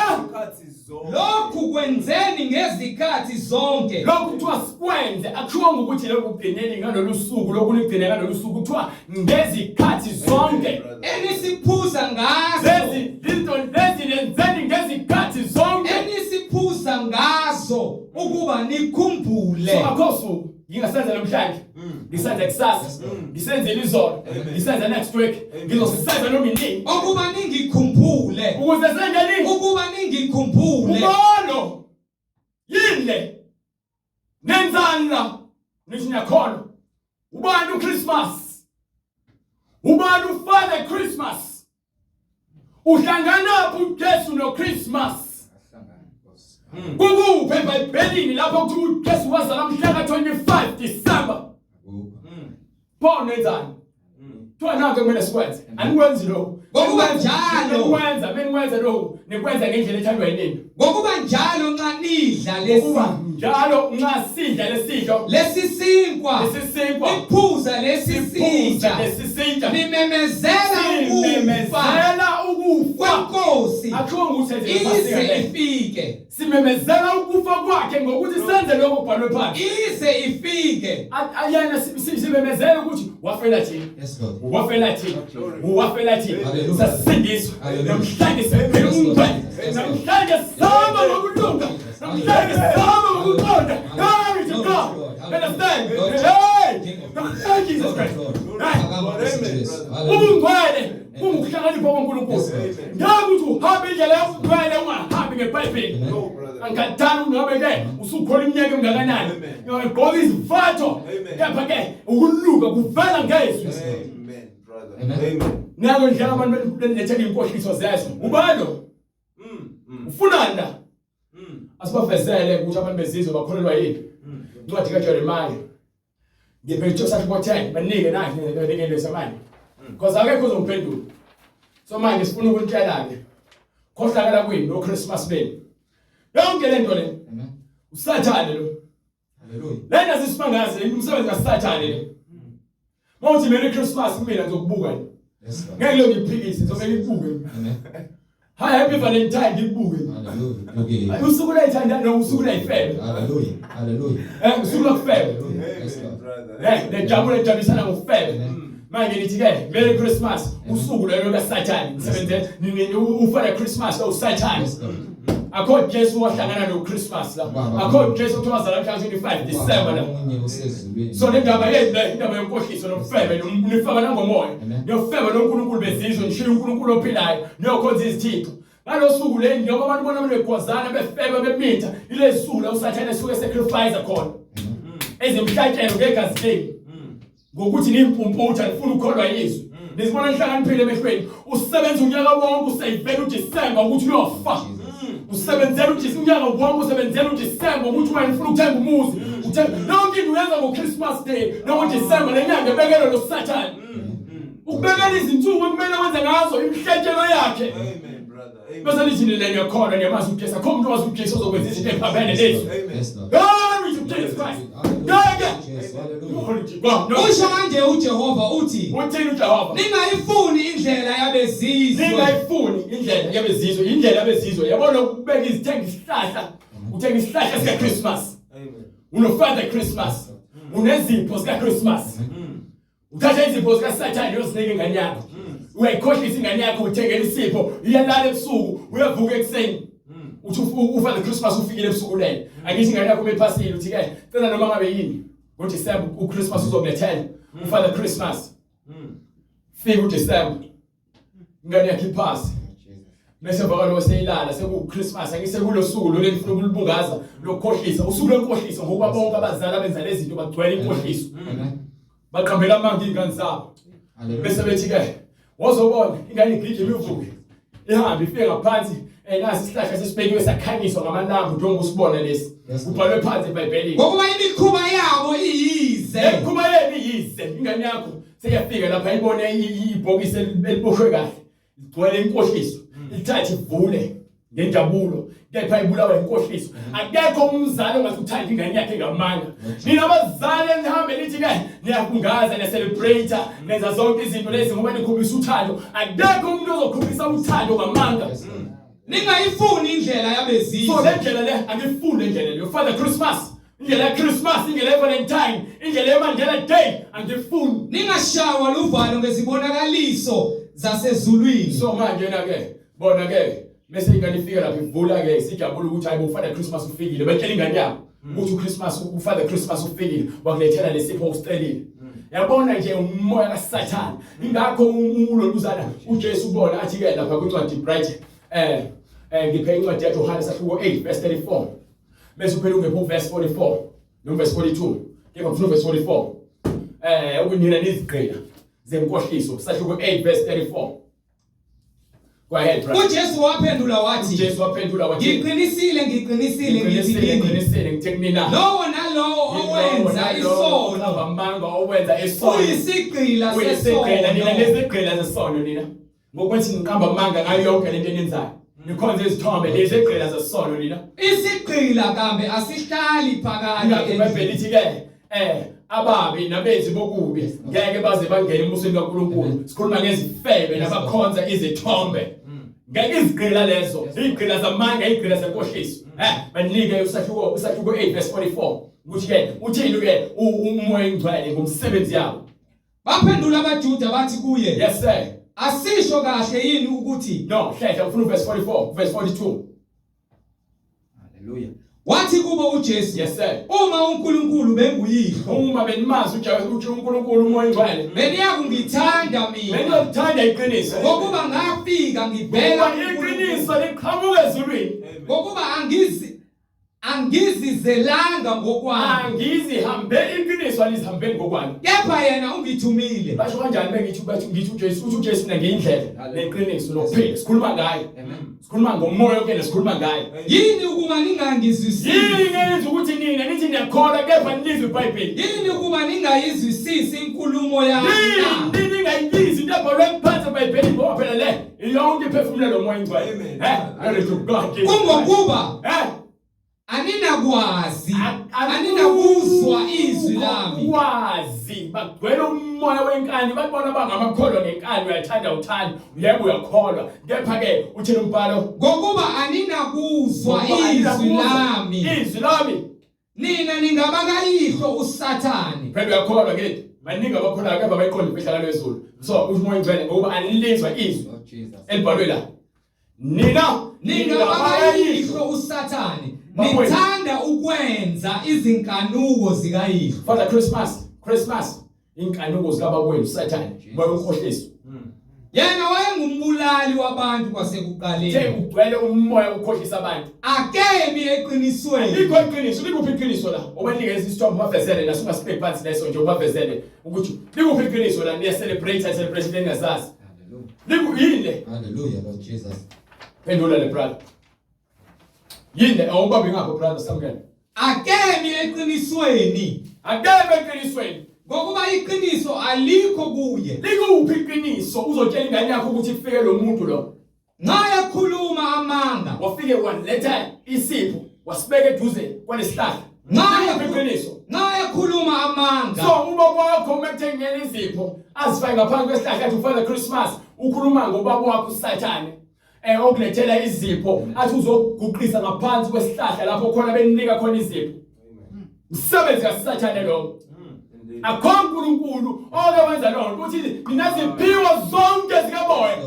zonke. Lokhu kwenzeni ngezikhathi zonke. Lokhu kuthiwa sikwenze akushiwanga ukuthi lokhu kugcineni ngalolu suku lokhu nigcine ngalolu suku kuthiwa ngezikhathi zonke. Brother. Enisiphuza ngazo. Lezi izinto lezi nenzeni ngezikhathi zonke. Enisiphuza ngazo ukuba nikhumbule. So akho suku ngingasenza namhlanje. Ngisenze kusasa. Ngisenzele izolo. Ngisenze next week. Ngizosenza noma inini. Ukuba ningikhumbule. Ukuze senze nini? Ukuba ningikhumbule. Ubolo. Yini le? Nenzani la? Nithi niyakholwa. Ubani uChristmas? Ubani uFather Christmas? Uhlanganaphi uJesu noChristmas? Kukuphi eBhayibhelini lapho kuthiwa uJesu wazalwa mhla ka-25 December? Pho nenzani? Kuthiwa nakho kumele sikwenze. Anikwenzi lokho. Ngokuba njalo. Nikwenza, menikwenza lokho, nikwenza ngendlela ethandwa yinini. Ngokuba njalo nxa nidla lesi Kuba njalo nxa sidla lesidlo lesi sinkwa lesi sinkwa niphuza lesi siphuza sitsha lesi sitsha nimemezela ukufa simemezela ukufa kwenkosi akusho ukuthi senze iPhasika ize le. ifike Simemezela ukufa kwakhe ngokuthi senze lokho okubhalwe phansi. ize ifike. Yena simemezela ukuthi wafela thina. Yes Lord. Wafela thina. Wafela thina. Hallelujah. Sasindiswa. Hallelujah. Namhlanje siphila umngcwele. Namhlanje sihamba ngokulunga. Namhlanje sihamba ngokuqonda. Glory to God. Understand? Hey! Namhlanje Jesus Christ. Hey! Ubungcwele kungukuhlakanipha kwaNkulunkulu. Ngeke ukuthi uhambe indlela yobungcwele ungahambi ngeBhayibheli. No, brother. Angikhathali ungabe ke usukhola iminyaka engakanani. Amen. Ugqoka izivatho. Amen. Kepha ke ukuluka kuvela ngezwi. Amen, brother. Amen. Amen. Nako ndlela abantu benilethela inkohliso zezwe. Ubani lo? Ufunani la? Asibavezele ukuthi abantu bezizwe bakholelwa yini. Incwadi kaJeremiah. Ngiphethe sahluko 10 banike nathi banike lesa manje. Because akekho ozongiphendula. So manje sifuna ukunitshela ke. Khohlakala kwini no Christmas beni. Yonke lento le Amen. usathane lo. Hallelujah. Lena sisimangazi le umsebenzi kaSathane le. Mawuthi Merry Christmas kumina ngizokubuka nje. Yes Lord. Ngeke lo ngiphikise ngizobe ngikubuke. Amen. Hi happy Valentine ngikubuke. Hallelujah. Okay. Usuku lwayithanda no usuku lwayifebe. Hallelujah. Hallelujah. Usuku lokufebe. Hallelujah. Yes Amen, Lord. brother. Nejabule jabulisana ngokufebe. Amen. Manje nithi ke Merry Christmas usuku lelo kaSathane nisebenze ufana Christmas lo uSathane. Yes Lord. Akho Jesu wahlangana noChristmas la. Baba. Akho Jesu kuthiwa wazalwa mhla 25 December la. Omunye osezulwini. So le ndaba yenu le indaba yenkohliso nobufebe nifeba nangomoya. Amen. Niyofeba noNkulunkulu bezizwe nishiya uNkulunkulu ophilayo niyokhonza izithixo. Ngalosuku le njengoba abantu bona begwazana befeba bemitha ilezi suku la uSathane esuke sacrifice khona. Ezimhlatshelo ngegazi lenu. Ngokuthi niyimpumputha nifuna ukukholwa yizwi. Nizibona nihlakaniphile emehlweni. Usebenza unyaka wonke useyivela uDecember ukuthi uyofa. Usebenzela uJesu unyaka wonke usebenzela uDecember ukuthi wena ufuna ukuthenga umuzi. Uthenga yonke into uyenza ngoChristmas Day nangoDecember lenyanga ebekelwe lo Sathane. Ukubekela izinsuku ekumele wenze ngazo imihlatshelo yakhe. Amen, brother. Amen. Bese lithi nina niyakholwa niyamazi uJesu. Akho umuntu owazi uJesu ozokwenza izinto eziphambene lezi. Amen. Yes, Lord. Glory to Jesus Christ. Ngeke. Jesu, hallelujah. Glory to God. No. Usho kanje uJehova uthi Uthini uJehova? ningayifuni indlela yabezizwe. Ningayifuni indlela yabezizwe, indlela yabezizwe. Yabona ukubeka izithenga isihlahla, uthenga isihlahla sika Christmas. Amen. Uno Father Christmas. Unezipho sika Christmas. Uthatha izipho zika Sathane uyozinika ingane yakho. Uyayikhohlisa ingane yakho uthengela isipho, iyalala ebusuku, uyavuka ekuseni. Uthi uFather Christmas ufikile ebusuku lele. Angithi ingane yakho umephasile uthi ke cela noma ngabe yini. NgoDecember uChristmas uzokulethela uFather Christmas. Fika uDecember. Ingane yakhe iphasi. Bese emva kwaloko seyilala sekuwuChristmas angisekulo suku lo lenifuna ukulibungaza lokukhohlisa usuku lwenkohliso ngokuba bonke abazali abenza lezi zinto bagcwele inkohliso. Amen. Baqambela amanga izingane zabo. Hallelujah. Bese bethi ke wozobona ingane igijima ivuke ihambe ifike ngaphansi nasi isihlahla sesibekiwe sakhanyiswa ngamalambu njengoba usibona lesi. Yes, Lord. Kubhalwe phansi eBhayibhelini. Ngokuba imikhuba yabo iyize. Emkhuba yenu iyize ingane yakho seyafika lapha ibone ibhokisi eliboshwe kahle ligcwele inkohliso lithathe ivule ngenjabulo kepha ibulawa inkohliso akekho umzali ongathi uthanda ingane yakhe ngamanga nina abazali nihambe nithi ke niyabungaza niya celebrate nenza zonke izinto lezi ngoba nikhombisa uthando akekho umuntu ozokhombisa uthando ngamanga Yes, Lord. Ningayifuni indlela so yabezizwe. le ndlela le angifuni le ndlela le Father Christmas indlela yaChristmas indlela yeValentine indlela yeMandela Day angifuni Ningashawa luvalo ngezibonakaliso zasezulwini. So manje na ke bona ke bese ingane ifika lapha ivula ke sijabula ukuthi hayibo uFather Christmas ufikile batshela ingane yabo ukuthi uChristmas uFather Christmas ufikile wakulethela lesipho usicelile yabona nje umoya kaSathane ingakho uloluzana uJesu ubona athi ke lapha kwincwadi bright ngiphe incwadi yaJohane sahluko 8 verse 34 bese uphela ungephi uverse 44 no verse 42 kepha ngifuna uverse 44 ukunina nizigqila zenkohliso sahluko 8 verse 34 Go ahead brother. uJesu waphendula wathi Jesu waphendula wathi Ngiqinisile ngiqinisile ngithi ngiqinisile kini ngiqinisile ngithi kunina lowo nalowo owenza isono amanga owenza isono uyisigqila uyisigqila nina sesono. nezigqila zesono nina ngokuthi niqamba amanga ngayo yonke lento eniyenzayo nikhonze izithombe lezigqila zesono nina Isigqila kambe asihlali phakade ingakho iBhayibheli endlini. lithi ke ababi nabenzi bokubi ngeke baze bangene embusweni kaNkulunkulu sikhuluma ngezifebe nabakhonza izithombe ngeke izigqila lezo izigqila zamanga izigqila zenkohliso banike usahluko 8 verse 44 ukuthi ke uthini ke umoya ingcwele ngomsebenzi yabo Baphendula abaJuda bathi kuye yes sir asisho kahle yini ukuthi no hlehla ufuna uverse 44 verse 42 Haleluya Wathi kubo uJesu yes sir uma uNkulunkulu benguyihlo uma benimazi uJesu uthi uNkulunkulu umoya ingcwele beniyakungithanda mina beniyolithanda iqiniso ngokuba ngafika ngivela ngoba kuNkulunkulu. iqiniso liqhamuka ezulwini ngokuba angizizelanga ngokwami angizihambeli iqiniso alizihambeli ngokwami kepha yena ungithumile basho kanjani bengithi bathi ngithi uJesu uthi uJesu mina ngiyindlela neqiniso nokuphila sikhuluma ngaye sikhuluma ngomoya yonke sikhuluma ngaye yini ukuba ningangizwisisi yini eyenza ukuthi nina nithi niyakholwa kepha nilizwe iBhayibheli yini ukuba ningayizwisisi inkulumo yami na? yini ningayizwi into ebhalwe phansi eBhayibhelini ngoba phela le yonke iphefumulelo moya ingcwele Amen. glory to God Jesus Kungokuba Christ. aninakwazi aninakuzwa izwi lami Kwazi bagcwele umoya wenkani babona bangamakholwa ngenkani uyathanda uthanda yebo uyakholwa kepha ke uthini umbhalo ngokuba aninakuzwa izwi lami izwi lami nina ningabakayihlo uSathane phela uyakholwa ke baningi abakholwayo kepha bayiqonda imfihlakalo yezulu so usho umoya ingcwele ngokuba anilizwa izwi Oh Jesus elibhalwe la Nina ningabakayihlo uSathane, nithanda ukwenza izinkanuko zikayihlo. Father Christmas, Christmas, inkanuko zikababa wenu Sathane, moya wenkohliso. Yena wayengumbulali wabantu Uthe kwasekuqaleni. ugcwele umoya ukhohlisa abantu. Akemi eqinisweni. Likho iqiniso, likuphi iqiniso la? Obanikeza isithombe ubavezele naso ungasibeki phansi leso nje ubavezele ukuthi likuphi iqiniso la niya celebrate celebration engazazi. Hallelujah. Liku yini le? Hallelujah, Lord Jesus. Phendula le brother. Yini le? Awubambi ngapho brother Samuel. Akemi eqinisweni. Akeme eqinisweni. Ngokuba iqiniso alikho kuye. Likuphi iqiniso? Uzotshela ingane yakho ukuthi kufike lo muntu lo. Nxa ekhuluma amanga. Wafike waletha isipho wasibeka eduze kwalesihlahla. Nxa iqiniso. Nxa ekhuluma amanga. So ubaba wakho uma ekuthengela izipho azifake ngaphansi kwesihlahla athi uFather Christmas ukhuluma ngobaba wakho uSathane. Okulethela izipho athi uzoguqisa ngaphansi kwesihlahla lapho khona benika khona izipho. Umsebenzi kaSathane lo. Akho uNkulunkulu oke wenza lonto ukuthi ninaziphiwo zonke zikamoya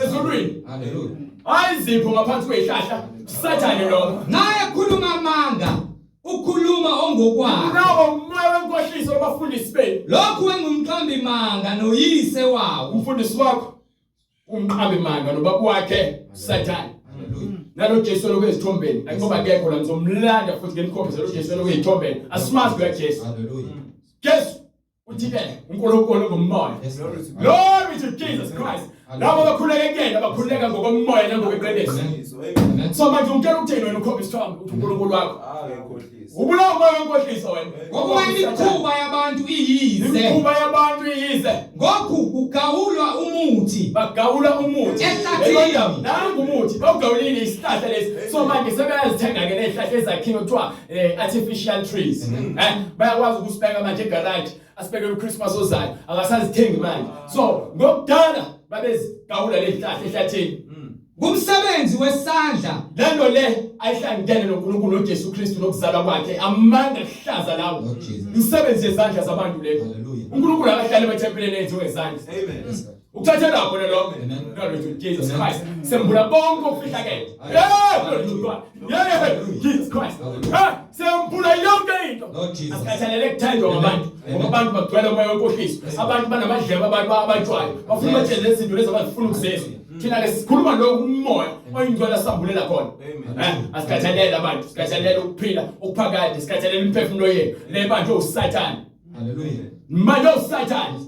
ezulwini. Hallelujah. Hayi izipho ngaphansi kwezihlahla Sathane lo. Nxa ekhuluma amanga ukhuluma ongokwakhe. Nawo umoya wenkohliso wabafundisi benu. Lokhu engumqambi manga noyise wawo. Umfundisi wakho umqambi manga nobaba wakhe Sathane. Hallelujah. Nalo Jesu lokho ezithombeni akungoba akekho la ngizomlanda futhi ngimkhombise lo Jesu lokho ezithombeni asimazi kuya Jesu. Hallelujah. Jesu uthi ke uNkulunkulu ngumoya. Yes, Lord. Glory to Jesus Christ. Labo abakhuleka kuyena bakhuleka ngokomoya nangokweqiniso. Amen. So manje ungitshela ukuthini wena ukhomba isithombe uthi uNkulunkulu wakho. Akekhohlisa. Ubulawa umoya wenkohliso wena. Ngokuba imikhuba yabantu iyize. Imikhuba yabantu iyize. Ngokhu kugawulwa umuthi. Bagawula umuthi. Ehlathini. Nangu umuthi. Bawugawulile isihlahla lesi. So manje sebeyazithenga ke lezihlahla ezakhiwe kuthiwa artificial trees. Bayakwazi ukusibeka manje egarage. Asibekele uChristmas ozayo. Akasazithengi manje. So ngokudala babezigawula lezihlahla ehlathini. Kumsebenzi wesandla Lento le ayihlangene noNkulunkulu noJesu Kristu nokuzalwa kwakhe amanga kuhlaza lawo. Lord Jesus. Imisebenzi yezandla zabantu le. Hallelujah. uNkulunkulu akahlali emathempelini enziwe ngezandla. Amen. Yes, Lord. Ukuthathela khona lokho. Amen. Glory to Jesus Amen. Christ. Sembula bonke okufihlakele. Yeah, glory to God. Yeah, Jesus Christ. Hallelujah. Sembula yonke into. Lord Jesus. Asikhathalele kuthandwa ngabantu. Amen. Ngoba abantu bagcwele umoya wenkohliso. Abantu banamadlebe abantu abatshwayo. Bafuna Yes. batshele izinto lezi abazifuna ukuzizwa. Thina ke sikhuluma lokhu umoya oyingcwele asambulela khona. Amen. Asikhathalele abantu, sikhathalele ukuphila okuphakade, sikhathalele imiphefumulo yethu. Le manje uSathane. Hallelujah. Manje uSathane.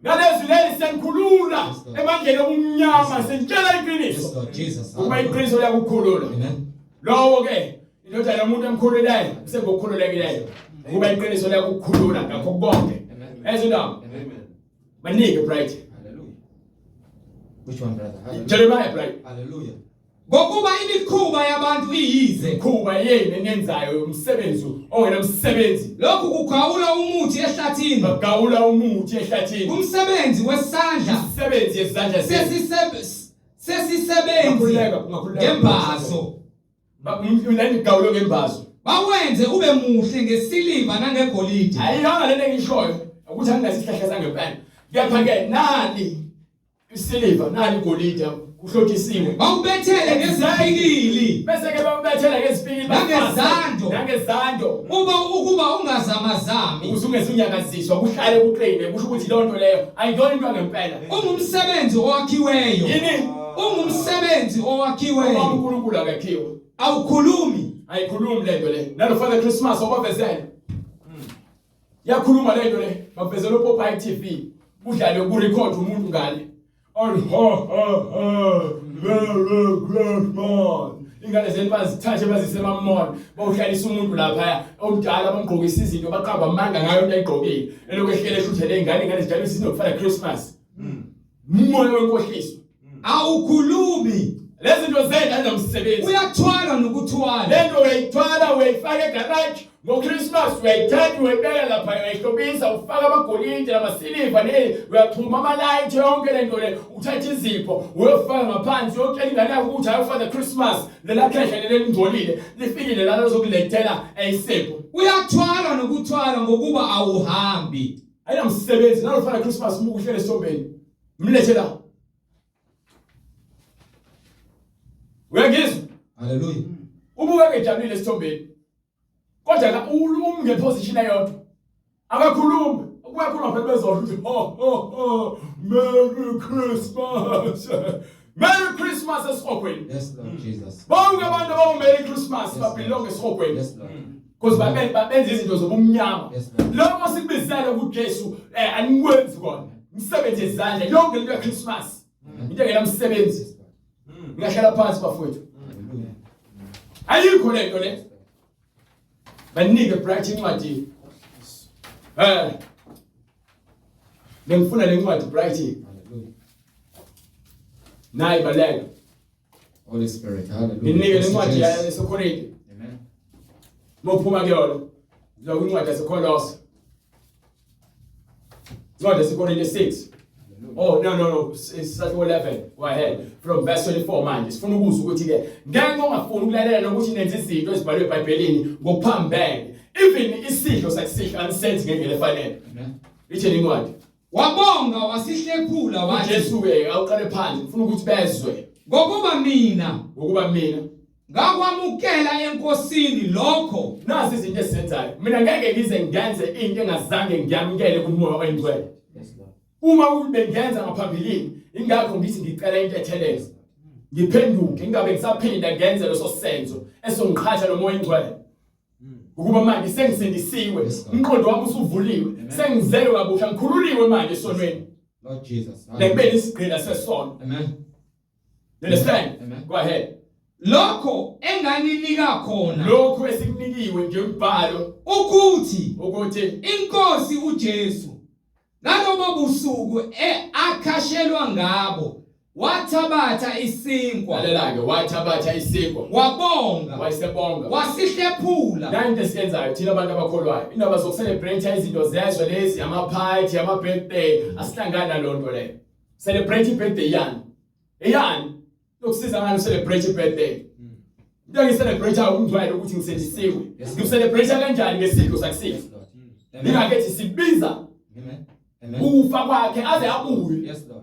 Ngalezi leli senikhulula emandleni obumnyama sentshela Yes, iqiniso. Lord Jesus. Ukuba iqiniso liyakukhulula. Amen. Lowo ke indodana yomuntu emkhululeyo usengokhululekileyo. Ukuba iqiniso liyakukhulula ngakho konke. Amen. Ezindaba Amen. banike bright. Hallelujah. Which one, brother? Hallelujah. Jeremiah bright. Hallelujah. Ngokuba imikhuba yabantu iyize. Imikhuba yenu eniyenzayo umsebenzi ongenamsebenzi. Lokhu kugawula umuthi ehlathini. Bagawula umuthi ehlathini. Umsebenzi wesandla Umsebenzi yezandla zenu. sesisebenzi Ungakhululeka, ungakhululeka. ngembazo. Unanigawulo ngembazo. Bawenze ube muhle ngesiliva nangegolide. Ayiyona lento engishoyo ukuthi anginaso isihlahla sangempela. Kepha ke nali isiliva nali igolide kuhlotshisiwe. Bawubethele ngezipikili. Bese ke bawubethela ngezipikili Nangezando. Nangezando. Uba ukuba ungazamazami. Ukuze ungezunyakaziswa kuhlale kuqine kusho ukuthi lonto leyo ayiyona into ngempela. Ungumsebenzi owakhiweyo. Yini? Ungumsebenzi Ngoba owakhiweyo. uNkulunkulu akakhiwe. Awukhulumi. Ayikhulumi lento le. Nalo Father Christmas obavezela. Yakhuluma lento le. Bavezela uPopeye TV. Kudlale ku record umuntu ngale. Ay ha ha ha. Merry Christmas. Ingane zenu bazithathe bazise emamall. Bawuhlalisa umuntu lapha omdala bamgqokisa izinto baqamba amanga ngayo into ayigqokile. Elokhu ehlele eshuthele ingane ingane zijabulisa izinto Father Christmas. Umoya wenkohliso. Awukhulumi. Lezi zinto zenu azinomsebenzi. Uyathwala nokuthwala. Lento uyayithwala uyayifaka egarage ngoChristmas uyayithatha uyayibeka lapha uyayihlobisa ufaka amagolide namasiliva ne uyaxhuma amalight yonke lento le uthatha izipho uyofaka ngaphansi uyotshela ingane yakho ukuthi hayi Father Christmas lela khehla leli lingcolile lifikile lana lozokulethela isipho. Uyathwala nokuthwala ngokuba awuhambi. Ayinamsebenzi nalo Father Christmas uma uhlele esithombeni mlethe la. Uyangizwa? Hallelujah. Ubukeke ejabulile esithombeni. Kodwa ka umi ngeposition eyodwa. Akakhulumi. Kuyakhuluma phela bezosho ukuthi ho ho ho Merry Christmas. Merry Christmas esihogweni. Yes, Lord Jesus. Bonke abantu abawu Merry Christmas Yes, babelong esihogweni. Yes, Lord. Because babenza izinto zobumnyama. Yes, Lord. Lokho sikubizela kuJesu anikwenzi kona. Umsebenzi ezandla yonke into yeChristmas. Into engenamsebenzi. Yes, Lord. Ngingahlala phansi bafowethu. Hallelujah. Ayikho lento le. Banike bright incwadi. Bengifuna le ncwadi bright. Hallelujah. Nayi baleka. Holy Spirit. Hallelujah. Nginike le ncwadi Yes. yaseKorinte. Amen. Mophuma kuyona. Ngizoya kwincwadi yaseKolose. Incwadi yaseKorinte 6. Oh no, it's 11. Go ahead. From verse 24 manje. Sifuna ukuzwa ukuthi ke ngeke ungafuni ukulalela nokuthi nenze izinto ezibhalwe eBhayibhelini ngokuphambene. Even isidlo sakusidla anisenzi ngendlela efanele. Amen. Ithini incwadi? Wabonga wasihlephula wathi Jesu ke awuqale phansi ngifuna ukuthi bezwe ngokuba mina ngokuba mina ngakwamukela enkosini lokho nazi izinto esizenzayo. Mina ngeke ngize ngenze into engazange ngiyamukele kuMoya oyiNgcwele. Yes, Lord. Uma bengenza ngaphambilini ingakho ngithi ngicela intethelelo. Ngiphenduke ngingabe ngisaphinda ngenze leso senzo esongiqhatha noMoya oyiNgcwele. Ukuba manje sengisindisiwe, Yes, Lord. umqondo wami usuvuliwe, Amen. sengizelwe kabusha, ngikhululiwe manje esonweni. Lord Jesus. Nekubeni isigqila sesono. Amen. You understand? Amen. Go ahead. Lokho enganinika khona Lokhu esikunikiwe ngembhalo ukuthi ukuthi inkosi uJesu ngalobo busuku akhashelwa ngabo wathabatha isinkwa lalela ke wathabatha isinkwa wabonga wayesebonga. wasihlephula Nanto esiyenzayo thina abantu abakholwayo indaba zokucelebrate izinto zezwe lezi ama-party ama-birthday asihlangani naloo nto leyo. Celebrate i-birthday yani eyani lokusiza ngani celebrate i-birthday. Into engicelebrate ukungcwele ukuthi ngisindisiwe. Yes. Ngicelebrate kanjani ngesidlo sakusihlwa? Yes, Lord. Amen. Ningakethi sibiza Amen. Amen. kufa kwakhe aze abuye. Yes, Lord.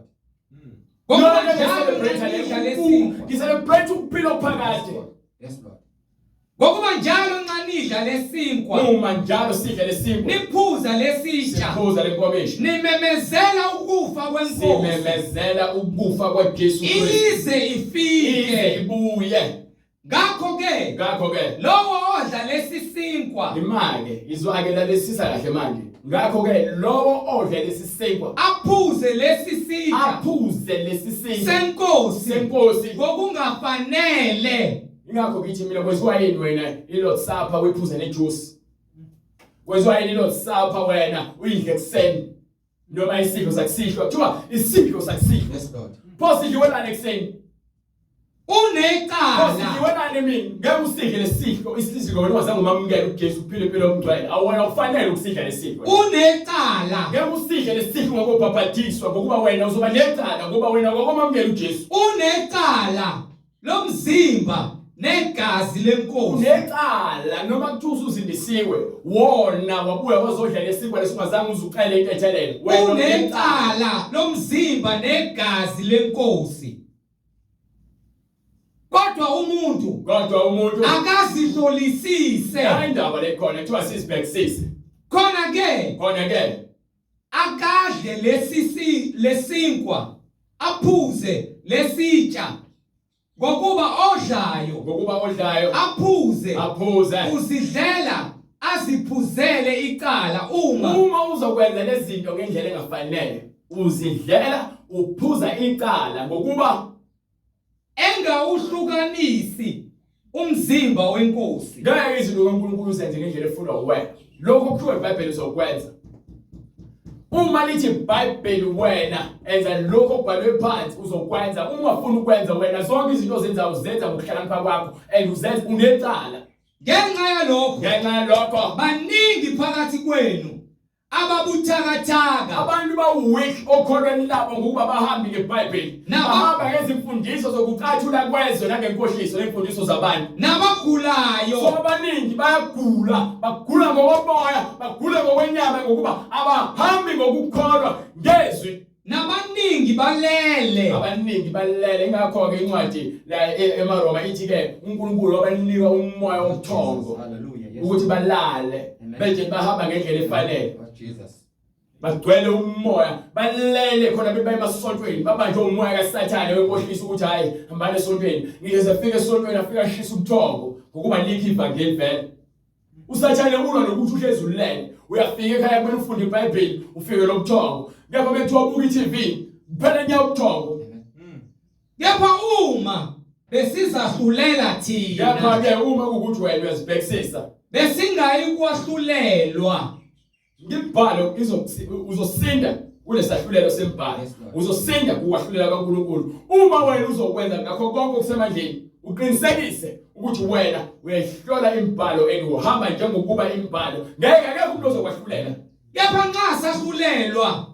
Ngoba Ngokuba njalo nxa nidla lesinkwa ngicelebrate ukuphila okuphakade. Yes, Lord. Ngokuba njalo nxa nidla lesinkwa Uma njalo sidla lesinkwa niphuza lesitsha siphuza lenkomishi nimemezela ukufa kwenkosi simemezela ukufa kwaJesu Kristu ize ize ifike. ibuye. Ngakho ke Ngakho ke lowo odla lesi sinkwa imake izwake lalesisa kahle manje. Ngakho ke lowo odla lesi sinkwa aphuze lesi sitsha aphuze lesi sinkwa senkosi senkosi. ngokungafanele Ingakho ngithi mina kwenziwa yini wena iLord Supper uyiphuze nejuice? Kwenziwa yini iLord Supper wena uyidle ekuseni? Noma isidlo sakusihlwa kuthiwa isidlo sakusihlwa. Yes, Lord. Pho sidliwelani ekuseni? Pho Unecala sidliwelani emini? Ngeke usidle lesidlo isidlo wena ungazange umamukele uJesu uphile impilo yomngcwele. Awona kufanele ukusidla lesidlo. unecala Ngeke usidle lesidlo ngokubhabhadiswa ngokuba wena uzoba necala ngoba wena wakwamamukela uJesu. unecala lomzimba negazi lenkosi Unecala noma kuthiwa usuzindisiwe wona wabuya wazodla lesinkwa lesingazange uzucele intethelelo. Wena unecala lomzimba negazi lenkosi kodwa umuntu Kodwa umuntu akazihlolisise hayi indaba le khona kuthiwa sizibhekisise. khona ke Khona ke akadle lesisi lesinkwa aphuze lesitsha ngokuba odlayo ngokuba odlayo aphuze aphuze. uzidlela aziphuzele icala uma Uma uzokwenza lezi zinto ngendlela engafanele uzidlela uphuza icala ngokuba engawuhlukanisi umzimba wenkosi. Ngeke izinto kaNkulunkulu uzenze ngendlela efunwa uwena. Lokho okuthiwa iBhayibheli uzokwenza. Uma lithi iBhayibheli wena enza lokho okubhalwe phansi uzokwenza. Uma ungafuni ukwenza wena zonke izinto ozenzayo uzenza ngokuhlakanipha kwakho and uzenza unecala. Ngenxa yalokho Ngenxa yalokho baningi phakathi kwenu ababuthakathaka abantu bawu-weak okholweni labo ngokuba bahambi ngeBhayibheli. Bahamba ngezimfundiso zokucathula kwezwe nangenkohliso nemfundiso zabantu. Nabagulayo. So abaningi bayagula, bagula ngokomoya, bagula ngokwenyama ngokuba abahambi ngokukholwa ngezwi. Nabaningi balele. Balele. Abaningi balele ingakho ke incwadi la emaRoma ithi ke uNkulunkulu wabanika umoya wobuthongo. Hallelujah. Yes. Ukuthi balale Amen. beje bahamba ngendlela efanele. Oh, Jesus. Bagcwele umoya balele khona bebaye emasontweni babanjwe umoya kaSathane wenkohliso ukuthi hayi hambani esontweni. Ngisho sefika esontweni afika ashisa ubuthongo ngokuba likho ivangeli vele. USathane ulwa nokuthi uhlezi ulele. Uyafika ekhaya kumele ufunde iBhayibheli, ufike lobuthongo. Kepha bekuthiwa ubuka iTV, kuphela nya ubuthongo. Kepha uma besizahlulela Kepha thina ke uma kuwukuthi wena uyazibhekisisa, besingayi kwahlulelwa. imibhalo uzosinda kulesahlulelo sembhalo. Yes, Lord. Uzosinda kukwahlulela kaNkuluNkulu. Uma wena uzokwenza ngakho konke okusemandleni, uqinisekise ukuthi wena uyayihlola imibhalo and uhamba njengokuba imibhalo. Ngeke akekho umuntu ozokwahlulela. Kepha nxa sahlulelwa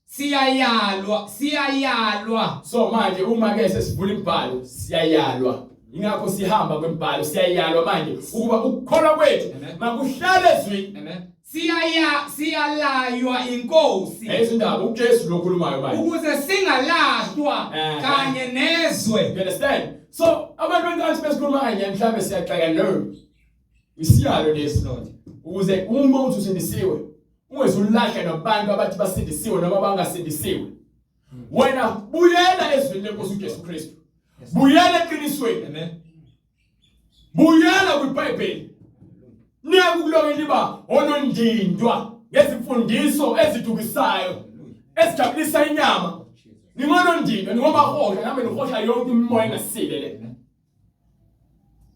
siyayalwa, siyayalwa. So manje uma ke sesivula imibhalo siyayalwa. Ingakho sihamba kwemibhalo siyayalwa manje ukuba ukukholwa kwethu Amen. makuhlale ezwini. Amen. Siyaya siyalaywa inkosi Lezo indaba uJesu lokhulumayo manje. ukuze singalahlwa Eh. kanye nezwe. You understand? So abantu benkathi besikhuluma kanje mhlambe siyaxaka no. Isiyalo lesi Lord. ukuze uma uthi usindisiwe ungezulahle nabantu abathi basindisiwe noma bangasindisiwe. Wena buyela ezwini lenkosi uJesu Kristu. Yes. Buyela eqinisweni. Amen. Buyela kwiBhayibheli. Niyeke ukuloke liba onondindwa ngezimfundiso ezidukisayo ezijabulisa inyama. Oh, Jesus. Ningonondindwa ningomahosha nami nihosha yonke imimoya engasile le. Amen.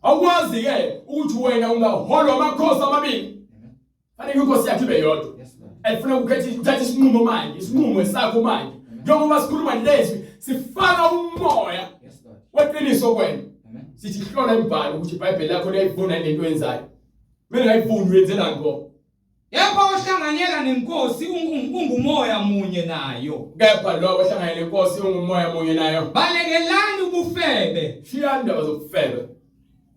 Awukwazi ke ukuthi wena ungaholwa amakhosi amabili. Amen. Fanele inkosi yakhe ibe yodwa. Yes, Lord. Ayifuna ukukhetha uthathe isinqumo manje, isinqumo esakho manje. Njengoba sikhuluma lezwi, sifaka umoya Yes, Lord. weqiniso kwena. Amen. Sithi hlola imibhalo ukuthi iBhayibheli lakho liyayivuna lento oyenzayo. Mina ngayivuni uyenzelani pho? Kepha ohlanganyela nenkosi ungumoya munye nayo. Kepha lowo ohlanganyela nenkosi ungumoya munye nayo. Balekelani ubufebe. Shiyani indaba zokufeba.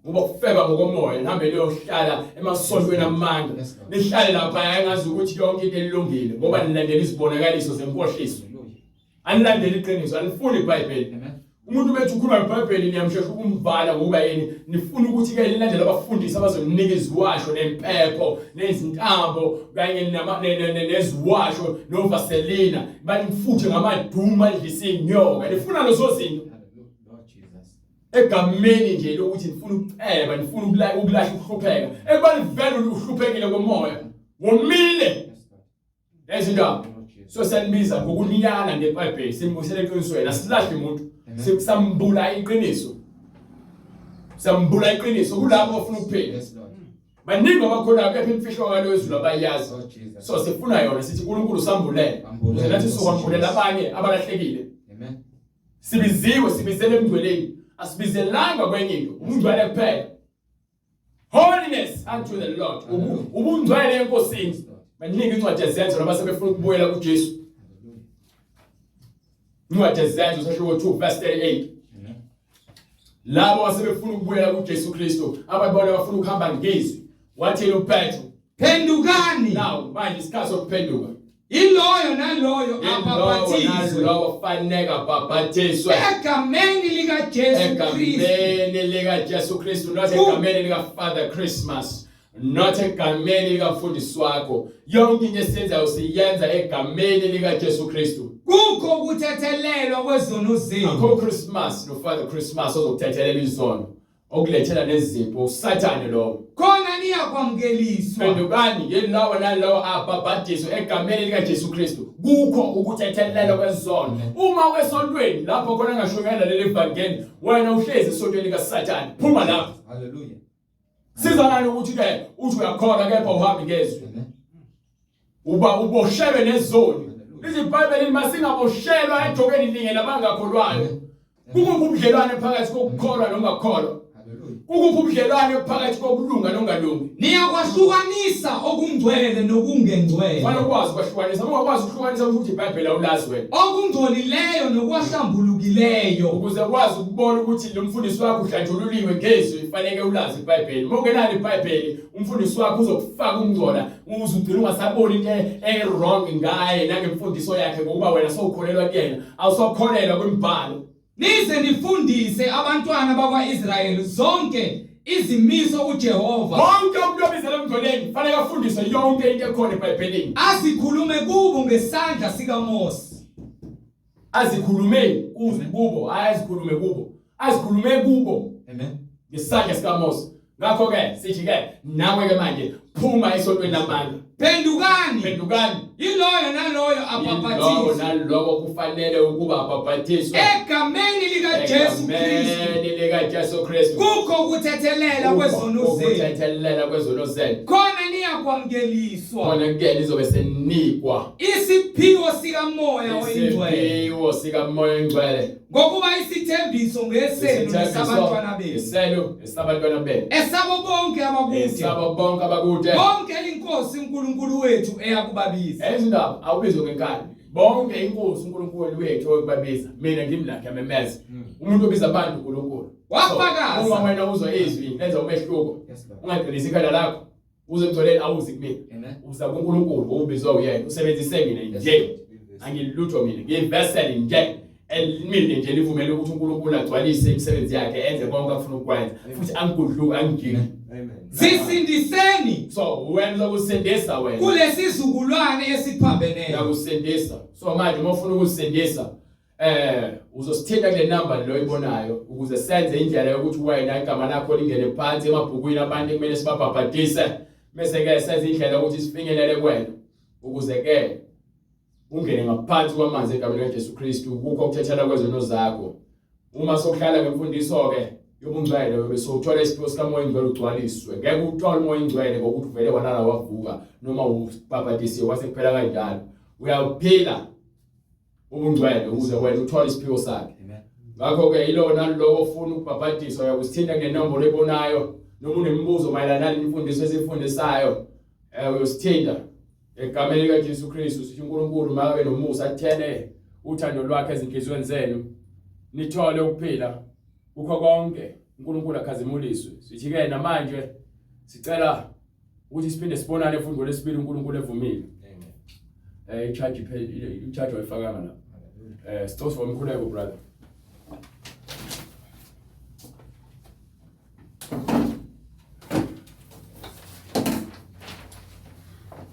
Ngoba ukufeba ngokomoya nihambe niyohlala emasontweni amanga. Yes, Lord. Nihlale lapha engazi ukuthi yonke into ilungile ngoba nilandela izibonakaliso zenkohliso. Hallelujah. Anilandeli iqiniso, anifuni iBhayibheli. Amen. Umuntu bethu ukhuluma ngeBhayibheli niyamshesha ukumvala ngokuba yini nifuna ukuthi ke nilandele abafundisi abazoninika iziwasho nempepho nezintambo kanye neziwasho novaselina banifuthe ngamaduma adlisa inyoka nifuna lezo zinto Hallelujah. Lord Jesus. egameni nje lokuthi nifuna ukuceba nifuna ukulahla ukuhlupheka ekubani vele uhluphekile komoya womile Yes, Lord. lezi ndaba Lord Jesus. so siyanibiza ngokuniyala ngeBhayibheli simbuyisele eqinisweni asilahli umuntu Amen. Sambula iqiniso sambula iqiniso kulabo abafuna ukuphila Yes, Lord. baningi abakhona kepha imfihlo ngalo wezulu abayazi Lord Jesus. so sifuna yona sithi uNkulunkulu sambulele Ambulele, ukuze nathi Nkosi sokwambulela Jesu. abanye abalahlekile Amen. sibiziwe sibizele emngcweleni asibizelanga kwenye into ubungcwele kuphela holiness unto the Lord ubungcwele enkosini Yes, Lord. baningi incwadi ezenzo noma sebefuna ukubuyela kuJesu Hallelujah. incwadi ezenzo sahluko 2 verse 38 Amen. labo asebefuna ukubuyela kuJesu Kristu ababona bafuna ukuhamba ngezwi wathi uPetru Phendukani. now manje isikhathi sokuphenduka Iloyo naloyo abhabhatizwe lowo faneka abhabhathiswe egameni likaJesu Kristu. egameni likaJesu Kristu not egameni lika Father Christmas not egameni likamfundisi wakho yonke into esiyenzayo siyenza egameni likaJesu Kristu Kukho ukuthethelelwa kwezono zenu. akho Christmas no Father Christmas ozokuthethelela izono okulethela nezipho usathane lowo Khona niyakwamukeliswa. phendukani yelawo nalowo abhabhadiswe egameni likaJesu Kristu kukho ukuthethelelwa kwezono uma wesontweni lapho khona ngashumayela leli vangeli wena uhlezi esontweni likaSathane phuma lapho Hallelujah. siza ngani ukuthi ke uthi uyakholwa kepha uhambi ngezwi Amen. uba uboshelwe nezoni iziBhayibheli masingaboshelwa ejokeni linye nabangakholwayo kukuphi ubudlelwane phakathi kokukholwa nokungakholwa Hallelujah. Hallelujah. Kukuphi ubudlelwane phakathi kokulunga nokungalungi? Niyakwahlukanisa okungcwele nokungengcwele. Fanele ukwazi ukwahlukanisa. Uma ungakwazi ukuhlukanisa kusho ukuthi iBhayibheli awulazi wena. Okungcolileyo nokwahlambulukileyo. Ukuze ukwazi ukubona ukuthi lo mfundisi wakho uhlanjululiwe ngezwi, fanele ulazi iBhayibheli. Uma ungenalo iBhayibheli, umfundisi wakho uzokufaka ukungcola, uze ugcine ungasaboni into e-wrong ngaye nangemfundiso yakhe ngokuba wena sowukholelwa kuyena, awusakholelwa kwimibhalo. Nize nifundise abantwana bakwa-Israyeli zonke izimiso uJehova Wonke umuntu obizela emngcweleni fanele afundiswe yonke into ekhona eBhayibhelini. azikhulume kubo ngesandla sikaMose. Azikhulume kuze kubo, hayi azikhulume kubo. Azikhulume kubo Amen. ngesandla sikaMose. Ngakho ke sithi ke nawe ke manje phuma esontweni lamanga. Phendukani. Phendukani. Yiloyo naloyo Yilowo abhabhathiswe nalowo kufanele ukuba abhabhathiswe egameni likaJesu Kristu. egameni likaJesu Kristu. Kukho ukuthethelela kwezono zenu. Ukuthethelela kwezono zenu. Khona niyakwamukeliswa Khona ke nizobe senikwa isiphiwo sikaMoya oyiNgcwele. isiphiwo sikaMoya oyiNgcwele. Ngokuba isithembiso ngesenu nesabantwana benu. Isenu esabantwana benu. Esabo bonke abakude. Esabo bonke abakude. Bonke inkosi uNkulunkulu wethu eyakubabiza. Ezindaba awubizwe ngenkani. Bonke inkosi uNkulunkulu wethu oyokubabiza. Mina ngimla ngiyamemeza. Umuntu obiza abantu uNkulunkulu. Wafakaza. Uma wena uzwa izwi lenza umehluko. Yes, Lord. Ungaqinisi ikhanda lakho. Uze emgcweleni awuzi kumina. Amen. Uza kuNkulunkulu ubizwa uyena. Usebenzise mina nje. Angilutho mina. Ngiyivesel nje. Elimile nje livumele ukuthi uNkulunkulu agcwalise imisebenzi yakhe enze konke afuna ukukwenza futhi angigudluki angijiki. Amen. Zisindiseni So wena uzokusindisa wena. kulesizukulwane esiphambeneyo. Uyakusindisa. So manje uma ufuna ukusindisa uzosithinta kule number lo oyibonayo ukuze senze indlela yokuthi wena igama lakho lingene phansi emabhukwini abantu ekumele sibabhabhadise bese ke senze indlela yokuthi sifinyelele kuwena ukuze ke ungene ngaphansi kwamanzi egameni likaJesu Kristu kukho ukuthethela kwezono zakho. Uma sokuhlala ngemfundiso ke yobungcwele uyobe sowuthola isiphiwo sikaMoya oyiNgcwele ugcwaliswe. Ngeke uthole uMoya oyiNgcwele ngokuthi uvele walala wavuka noma ubhabhadisiwe kwase kuphela kanjalo. Uyaphila ubungcwele ukuze wena uthole isiphiwo sakhe. Amen. Ngakho ke yilowo nalowo ofuna ukubhabhadiswa uyakusithinta ngenombolo ebonayo noma unemibuzo mayelana nale mfundiso esifundisayo uyosithinta egameni likaJesu Kristu. Sithi uNkulunkulu makabe nomusa athele uthando lwakhe ezinhliziyweni zenu nithole ukuphila kukho konke. uNkulunkulu akhazimuliswe. Sithi ke namanje sicela ukuthi siphinde sibonane futhi ngolesibili uNkulunkulu evumile. Amen. I-charge i-charge wayifakanga la. Sicela umkhuleko brother.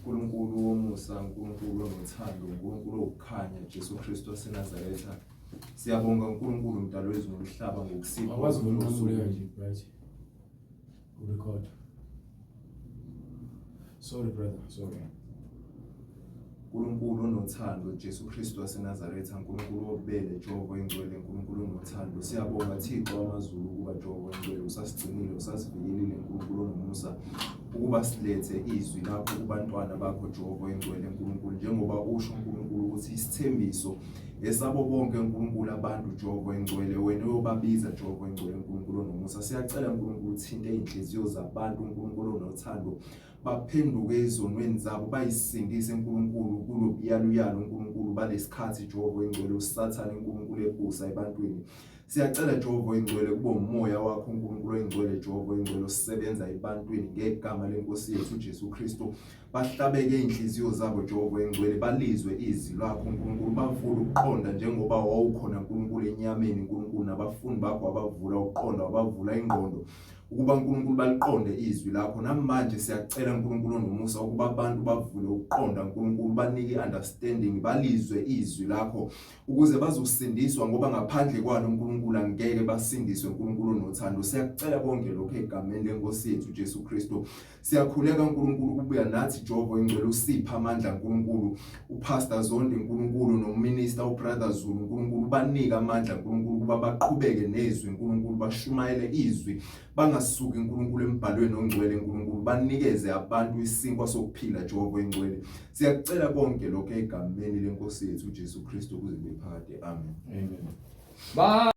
uNkulunkulu womusa, uNkulunkulu onothando, uNkulunkulu owukukhanya, Jesu Kristu waseNazaretha. Siyabonga uNkulunkulu mdali wezulu nomhlaba ngokusipha Awukwazi olunye ukunqamuleka usuku. nje right. Urecord. Sorry brother, sorry. uNkulunkulu onothando, Jesu Kristu waseNazaretha, uNkulunkulu wobubele, Jehova oyingcwele, uNkulunkulu onothando. Siyabonga Thixo wamazulu ukuba Jehova oyingcwele usasigcinile, usasivikelile, uNkulunkulu onomusa, ukuba silethe izwi lakho kubantwana bakho Jehova oyingcwele, uNkulunkulu, njengoba usho uNkulunkulu ukuthi isithembiso esabo bonke uNkulunkulu abantu Jehova oyingcwele, wena uyobabiza Jehova oyingcwele, uNkulunkulu onomusa. Siyacela uNkulunkulu uthinte izinhliziyo zabantu, uNkulunkulu onothando, baphenduke ezonweni zabo, bayisindise uNkulunkulu kulobuyaluyalu uNkulunkulu balesikhathi Jehova oyingcwele, uSathane uNkulunkulu ebusa ebantwini. Siyacela Jehova oyingcwele kube umoya wakho uNkulunkulu oyingcwele Jehova oyingcwele osebenza ebantwini ngegama lenkosi yethu uJesu Kristu. Bahlabeke inhliziyo zabo Jehova oyingcwele, balizwe izwi lakho uNkulunkulu, bavule ukuqonda njengoba wawukhona uNkulunkulu enyameni uNkulunkulu, nabafundi bakho wabavula ukuqonda, wabavula ingqondo ukuba uNkulunkulu baliqonde izwi lakho. Namanje siyacela uNkulunkulu onomusa ukuba abantu bavule ukuqonda uNkulunkulu, banike understanding, balizwe izwi lakho ukuze bazosindiswa, ngoba ngaphandle kwalo uNkulunkulu angeke basindiswe. uNkulunkulu onothando, siyakucela konke lokho egameni lenkosi yethu Jesu Kristu. Siyakhuleka uNkulunkulu ukubuya nathi Jehova oyingcwele, usipha amandla uNkulunkulu, uPastor Zondi uNkulunkulu noMinister uBrother Zulu uNkulunkulu, banike amandla uNkulunkulu ukuba baqhubeke nezwi uNkulunkulu, bashumayele izwi, bangasuki uNkulunkulu embhalweni ongcwele uNkulunkulu, banikeze abantu isinkwa sokuphila Jehova oyingcwele. Siyakucela konke lokho egameni lenkosi yethu uJesu Kristu kuze kube phakade. Amen. Amen. Ba